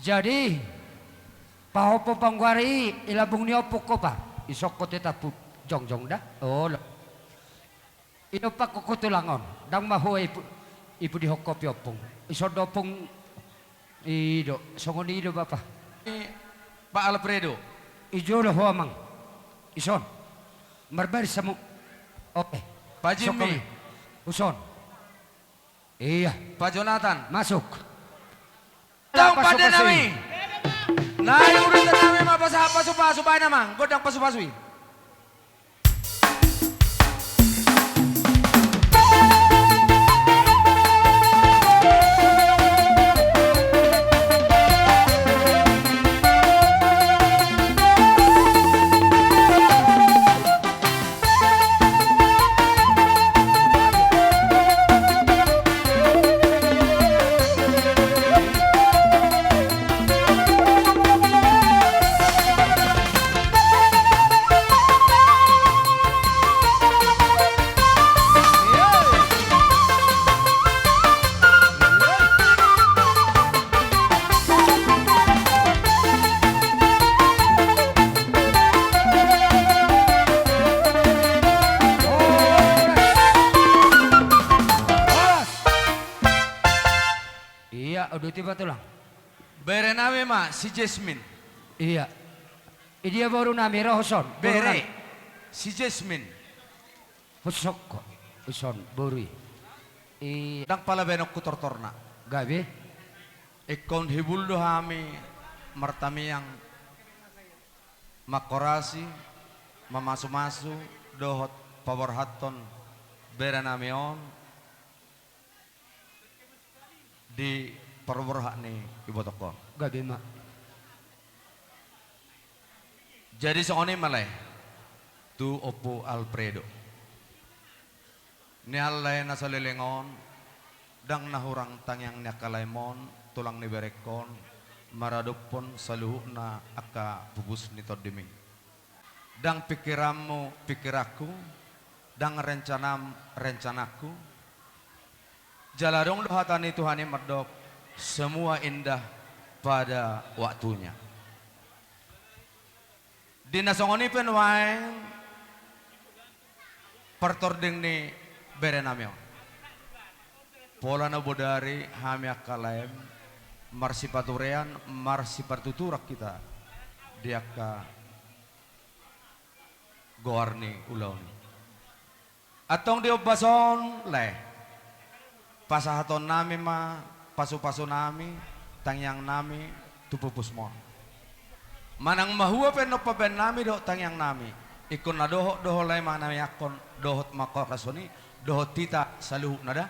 Jadi, pahompung pangguari i, i lambung ni ompung ho pa. Ison ho tetap jongjong da. Olo. Ido pakkon ho tulang on. Ndang mahua ipu-, ipudihon ho pe ompung. Ison do ompung. Ido, songon i do bapa. Eh, Pak Alfredo. Ijo do ho amang. Ison. Marbaris hamu. Oke. Pak Jimmy. Songon i. Uson. Iya. Pak Jonathan. Masuk. Tong pande nami. Nai urutan nami ma pasahat pasupasu, baen amang, gondang pasupasu i. Iya, uduti ma tulang. Bere nami ma si Jesmin. Iya. Idia boru nami ro hoson? Bere. Si Jesmin. Hosok ho. Ison boru i. Iya. Ndang pala baenonku tortorna. Gabe. Ingkon hibul do hami martamiang, manghorasi, mamasumasu dohot paborhathon bere nami on di parborhat ni ibotongkon. Gabe ma. Jadi songon i ma lae tu Ompu Alfredo. Nian lae na saleleng on, ndang na hurang tangiang ni angka laem on, tulang ni berengkon, maradophon saluhutna angka pupus ni tondim i. Ndang pingkiranmu pingkiranku, ndang rencanam rencanangku. Jala adong do hata ni Tuhan i mandok, semua indah pada waktunya. Di na songon i pe nuaeng partording ni bere nami on. Pola na bodari hami angka laem marsipaturean, marsipatuturan hita di angka goar ni ulaon i. Antong di ombas on lae, pasahaton nami ma pasupasu nami, tangiang nami tu pupusmon. Manang mahua pe annon pambaen nami dohot tangiang nami, ingkon na dohot do ho lae manamiangkon dohot mangkorashon i dohot hita saluhutna da.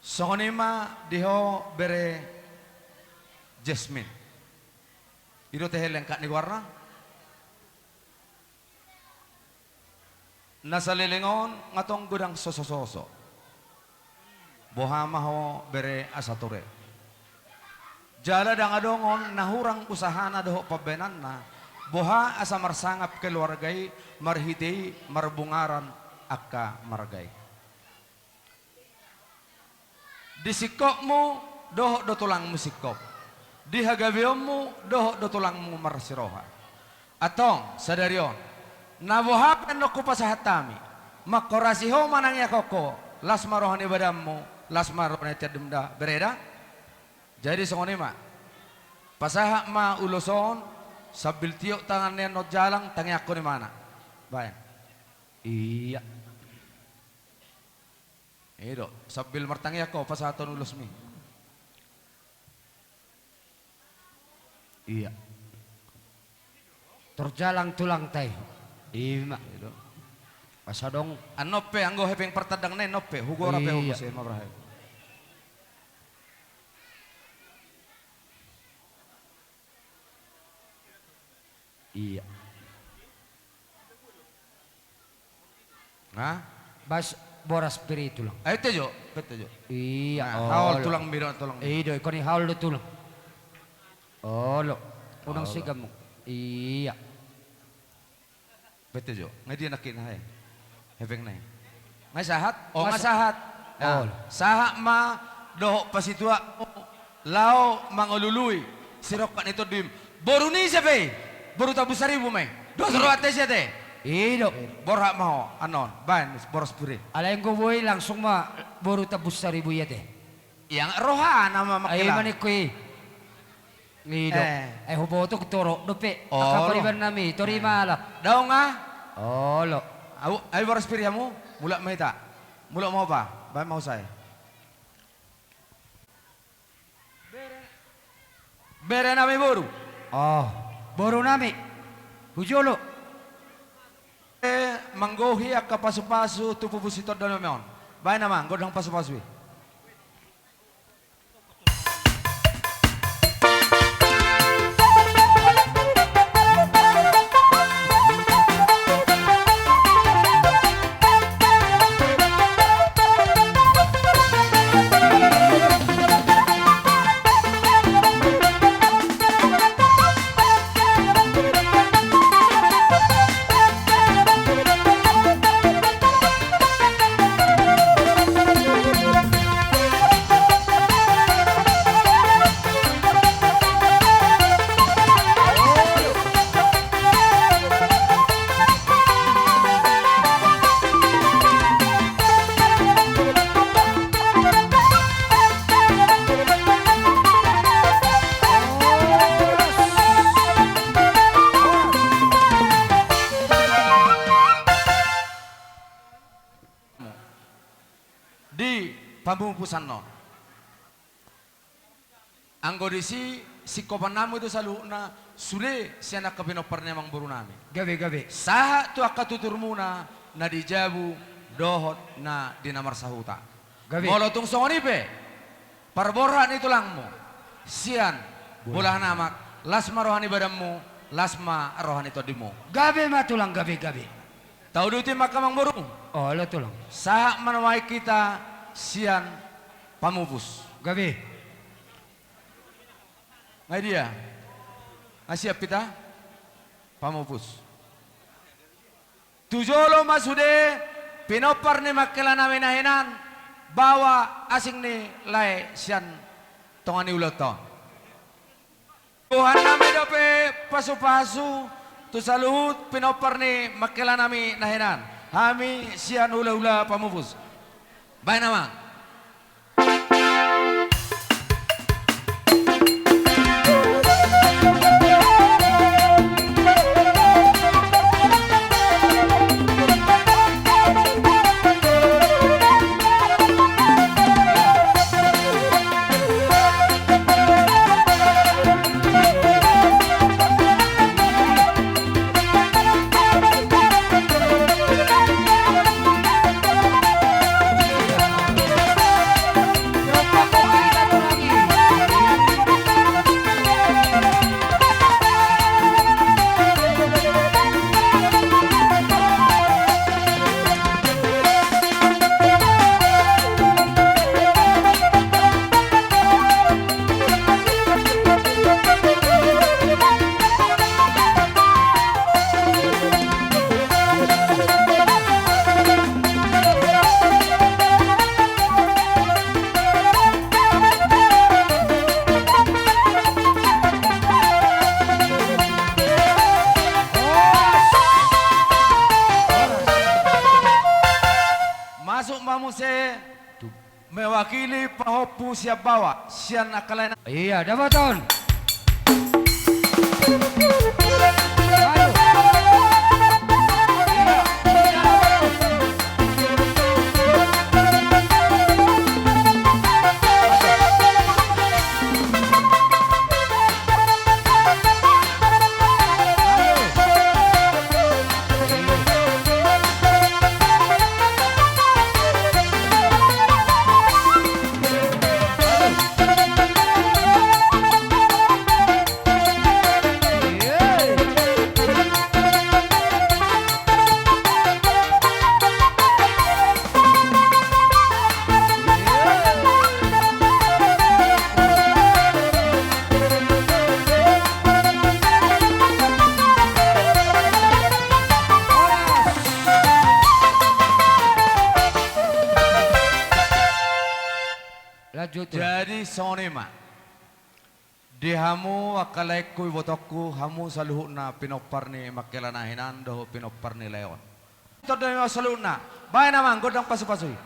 Songon i ma di ho bere Jesmin. I do tehe lengkap ni goarna. Na saleleng on nga tong godang sosososo. Boha ma ho bere asa ture. Jala ndang adong on na hurang usahana dohot pambaenanna, boha asa marsangap keluarga i marhite i marbungaran angka marga i. Di singkopmu dohot do tulangmu singkop. Di hagabeonmu dohot do tulangmu marsiroha. Antong sadari on, na boha pe annon hupasahat hami, manghorasi ho manangiangkon ho, las ma roha ni badanmu, las ma roha ni tondimda, bere da. Jadi songon i ma. Pasahat ma ulos on, sambil tiop tangan ni annon jalang, tangiangkon ibana. Baen. Iya. I do, sambil martangiang ho pasahathon ulosmi. Iya. Tor jalang tulangta i. Ima. I do. Asa adong. Annon pe, anggo hepeng partandang na i annon pe, hugoar pe. Iya. Hugoar pe. Iya. Nah. Bas boras pir i tulang. Ayo tejo, pet tejo. Iya. Nah, haol tulang biro tulang. Iya do, ingkon i haol do tulang. Olo. Unang sigamu. Iya. Pet tejo. Nga dia nangkin hai. Hepeng nai. Nga sahat? Oh, nga sahat. Nah, sahat ma dohot pasitua. Laho mangalului sirongkap ni tondim. Boru ni ise pe i? Boru Tambun Saribu ma i. Dos rohanta ise te? I do. Borhat ma ho annon. Baen boras pir i. Alai anggo boi langsung ma boru Tambun Saribu i ate. Ia rohana ma mangkela. Ai maniko i. I do. Eh. Ai huboto torop dope. Olo. Angka pariban nami tori malap. Daong ah. Olo. Au ai boras pir i hamu. Mulak ma hita. Mulak ma ho pa. Baen ma ho sai. Bere nami boru. Oh, boru nami. Hujolo. Eh, manggohi angka pasu-pasu tu pupus sitonda nami on. Baen amang, godang pasu-pasu i. Di pamupusan on. Anggo disi singkopan nami tu saluhutna sude sian angka pinompar ni amang boru nami. Gabe, gabe. Sahat tu angka tuturmuna na di jabu dohot na di na marsahuta. Gabe. Molo tung songon i pe parborhat ni tulangmu sian bolahan amak, las ma roha ni badanmu, las ma roha ni tondimu. Gabe ma tulang, gabe, gabe. Tauduti ma angka amang boru. Olo tulang. Sahat ma nuaeng hita sian pamupus. Gabe. Nga dia? Nga siap hita? Pamupus. Tu jolo ma sude pinompar ni mangkela nami na hinan, baoa asing ni lae sian tonga ni ulaonta on. Tuhan nami dope pasu-pasu tu saluhut pinompar ni mangkela nami na hinan. Hami sian hula-hula pamupus. Baen amang. Masuk ma muse. Mewakili pahompu sian baoa, sian angka lae na. Ia, dapoton. Lanjut. Jadi songon i ma. Di hamu angka laengku, ibotongku, hamu saluhutna pinompar ni Mangkela na hinan dohot pinompar ni lae on. Tondong i ma saluhutna. Baen amang gondang pasu-pasu i.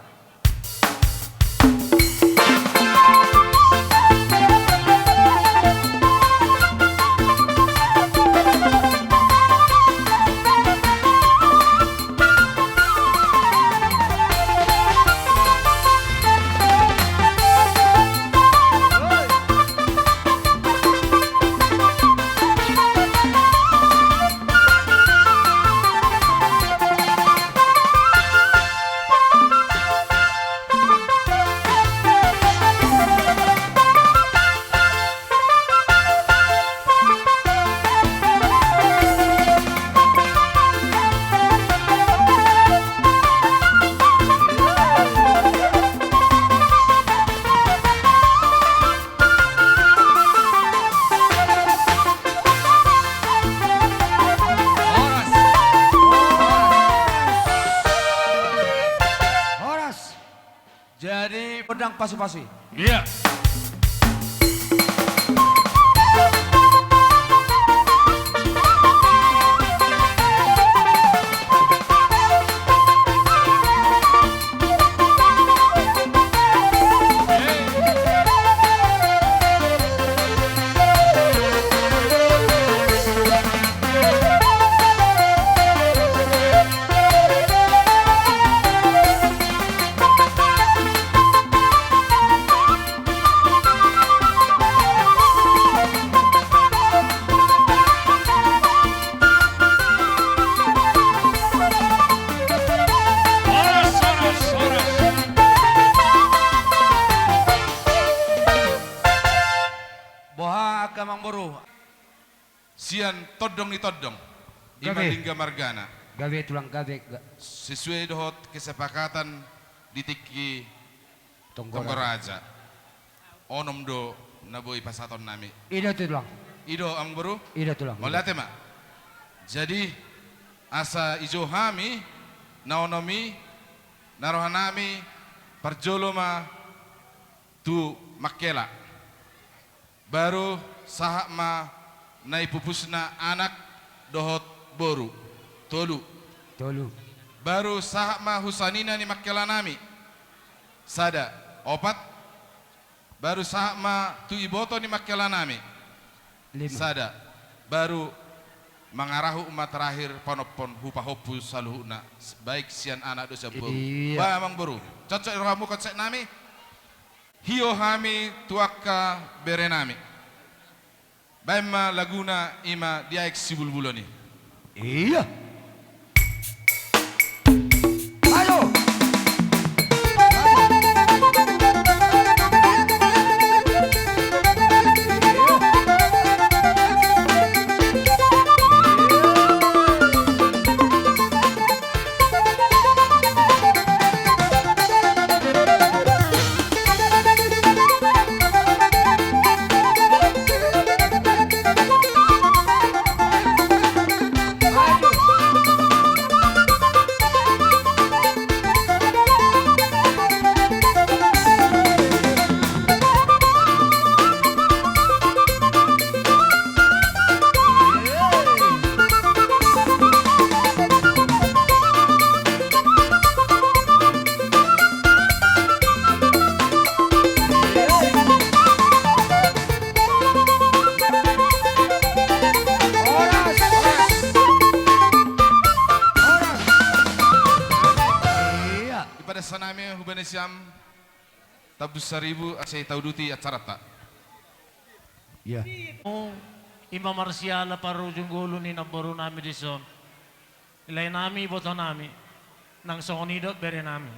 Horas. Horas. Jadi gondang pasu-pasu i. Iya. Boha angka amangboru? Sian Tondong ni Tondong. Ima Gabe. Lingga margana. Gabe tulang, gabe, ga- Sesuai dohot kesepakatan di tingki Tonggo Raja. Tonggo Raja. Onom do na boi pasahatonnami. I do tulang. I do amangboru? I do tulang. Mauliate ma. Jadi asa dijou hami na onom i, na rohanami parjolo ma tu Mangkela. Baru sahat ma na nipupusna anak dohot boru. Tolu. Tolu. Baru sahat ma tu sanina ni Mangkelanami. Sada. Opat. Baru sahat ma tu iboto ni Mangkelanami. Lima. Sada. Baru mangarahut ma terakhir panompon tu pahompu saluhutna, baik sian anak dohot sian boru. Iya. Ba amangboru, cocok di rohamu konsepnami? Tio hami tu angka berenami. Baen ma laguna, ima Di Aek Sibulbulon i. Iya. Ayo. Horas, horas. Horas. Iya. Di padasan nami hubani siam. Tambus saribu asa tauduti acaranta. Iya. Ima marsiala parujung ngolu ni namboru nami dison. Lae nami, iboto nami. Nang songon i dohot bere nami.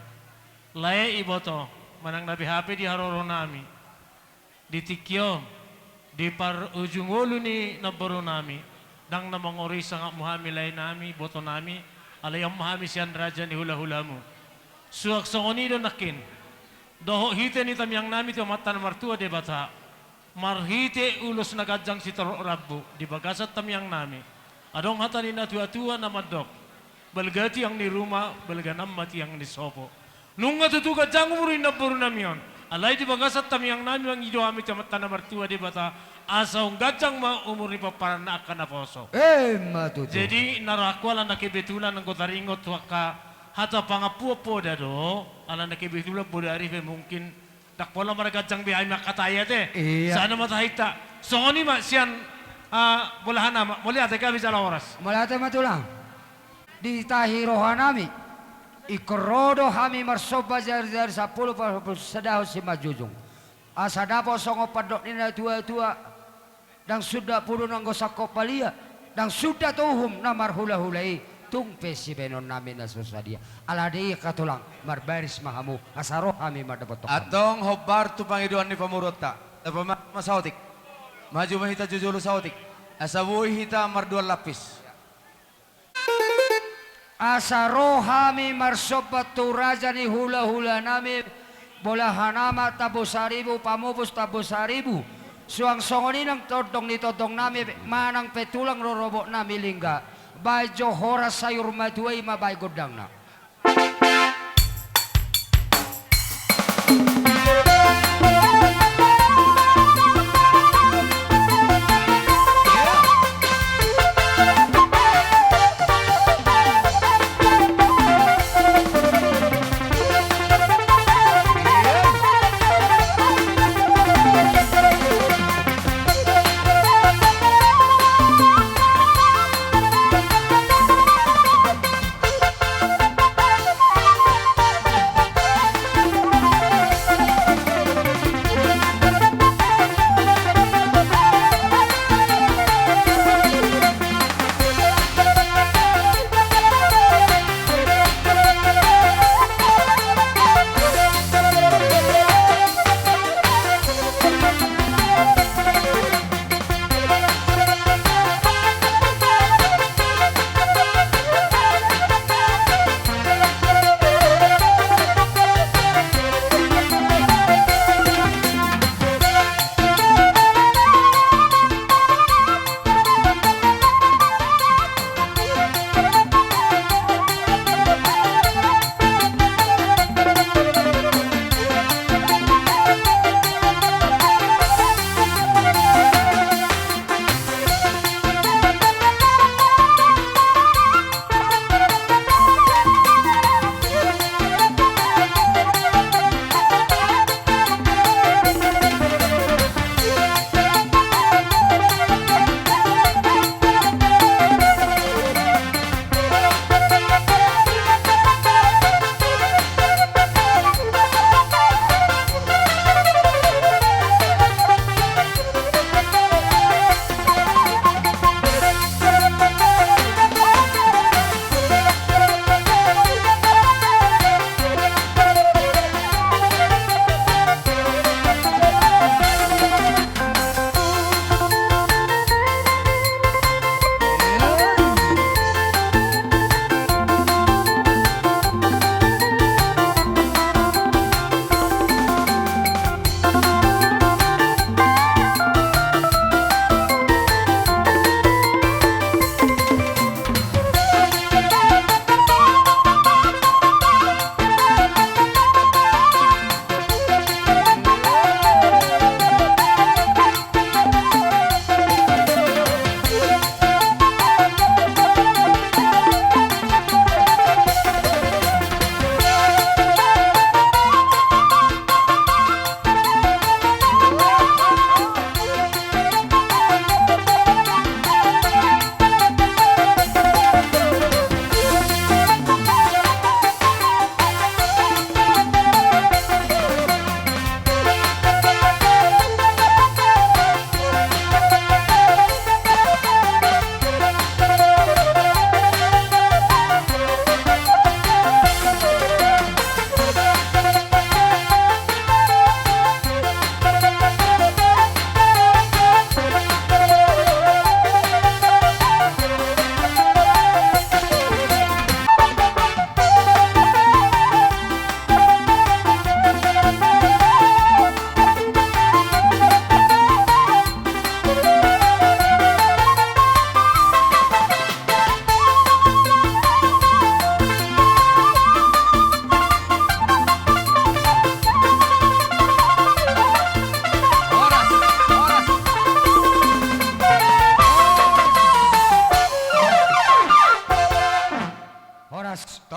Lae, iboto, manang na beha pe di haroro nami. Di tingki on, di parujung ngolu ni namboru nami, ndang na mangorui sangapmu hami lae nami, iboto nami, alai on ma hami sian raja ni hula-hulamu. Suang songon i do nangkin, dohot hite ni tangiang nami tu Amanta na martua Debata, marhite ulos na ganjang sitorop rambu di bagasan tangiang nami. Adong hata ni natua-tua na mandok, balga tiang ni ruma, balga nama tiang ni sopo. Nunga tutu ganjang umur ni namboru nami on, alai di bagasan tangiang nami mangido hami tu Amanta na martua Debata, Asa umganjang ma umur ni pomparanna angka naposo. Emma tutu. Jadi, na rohangku ala na kebetulan anggo taringot tu angka hata pangampuon poda do, ala na kebetulan bodari pe mungkin ndang pola marganjang be hami mangkatai ate. Ia. Sahat ma tu hita. Songon i ma sian, ah, bolahan ama. Mauliate hami jala horas. Mauliate ma tulang. Ditahi rohanami. Ingkon ro do hami marsomba jari-jari sampulu, sampulu sadahon simanjujung. Asa dapot songon pandok ni natua-tua. Ndang suda pudun anggo sangkop balia, ndang suda tu uhum na marhula-hula i, tung pe sibahenonnami na so sadia. Ala di i angka tulang, marbaris ma hamu, asa ro hami mandapothon hamu. Antong hombar tu pangidoan ni pamoruonta, tapa ma saotik. Maju ma hita jo jolo saotik. Asa boi hita mardua lapis. Asa ro hami marsomba tu raja ni hula-hulanami, bolahan ama Tambu Saribu, pamupus Tambu Saribu. Suang songon i nang tondong ni tontongnami, manang pe tulang rorobotnami Lingga. Baen jo horas sayur matua i ma baen gondangna.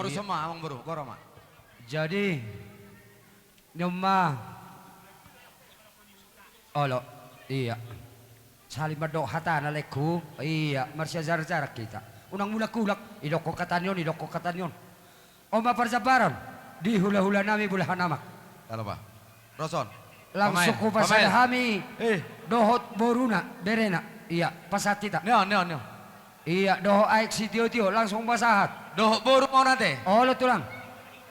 Boru, iya, sama amang boru, boru ma. Jadi, nion ma. Olo, iya. Saling mandok hatana, laengku. Iya, marsiajar-jaran hita. Unang mulak-ulak, idokkon hata nion, idokkon hata nion. On ma parjambaran di hula-hula nami, bolahan amak. Olo, Pak. Ro son. Langsung hupasahat hami. Eh. Dohot boruna, berena. Iya, pasahat hita. Nion, nion, nion. Iya, dohot aek sitio-tio, langsung pasahat. Dohot boru ma on ate. Olo, tulang.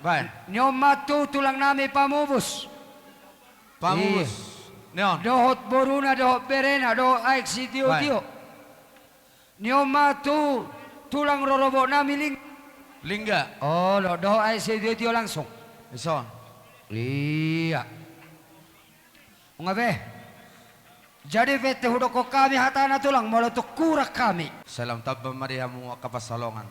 Baen. Nion ma tu tulang nami Pamubus. Pamubus. Iya. Nion. Dohot boruna, dohot berena, dohot aek sitio-tio. Baen. Nion ma tu tulang rorobot nami Ling-, Lingga. Olo, dohot aek sitio-tio langsung. Ison. Iya. Nunga be. Jadi pe hudok hami hatana tulang, molo tung hurang hami. Sai lam tamba ma di hamu angka pansalongan.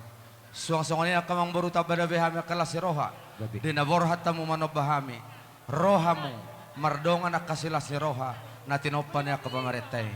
Suang songon i angka amang boru, tamba dope hami angka las ni roha. Gabe. Di na borhat hamu manomba hami. Ro hamu mardongan angka silas ni roha na tinompa ni angka pamarenta i.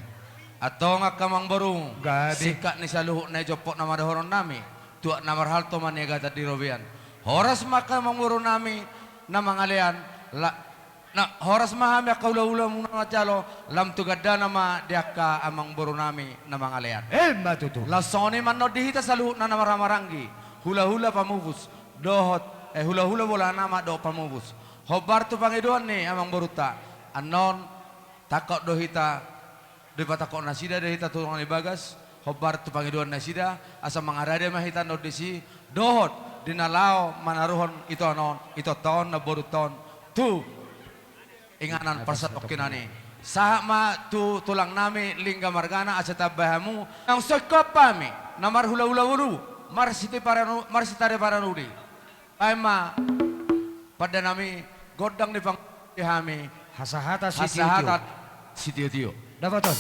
Antong angka amang boru, gabe, singkat ni saluhut na i, jompot nama dohonon nami. Tuak na marhalto ma niagatan di robean. Horas ma angka amang boru nami na mangalean. La-, na, horas ma hami angka hula-hula muna manjalo, lam tu gandana ma di angka amang boru nami na mangalean. Emma tutu. Laos songon i ma annon di hita saluhutna na marhaha maranggi, hula-hula Pamubus dohot, eh, hula-hula bolahan amak dohot Pamubus. Hombar tu pangidoan ni amang borunta. Annon tangkok do hita, dipatangkok nasida do hita tu dongan ni bagas, hombar tu pangidoan nasida, asa mangarade ma hita annon disi, dohot di na laho manaruhon itoan on, itoanta on, namborunta on, tu inganan parsatongkinan i. Sahat ma tu tulang nami Lingga margana, asa tamba hamu. Naung so ingkon hami na marhula-hula boru, marsitari paranu-, marsitari paranudi. Baen ma pande nami, gondang ni pang-, di hami. Hasahatan sitio-tio. Hasahatan sitio-tio. Dapoton.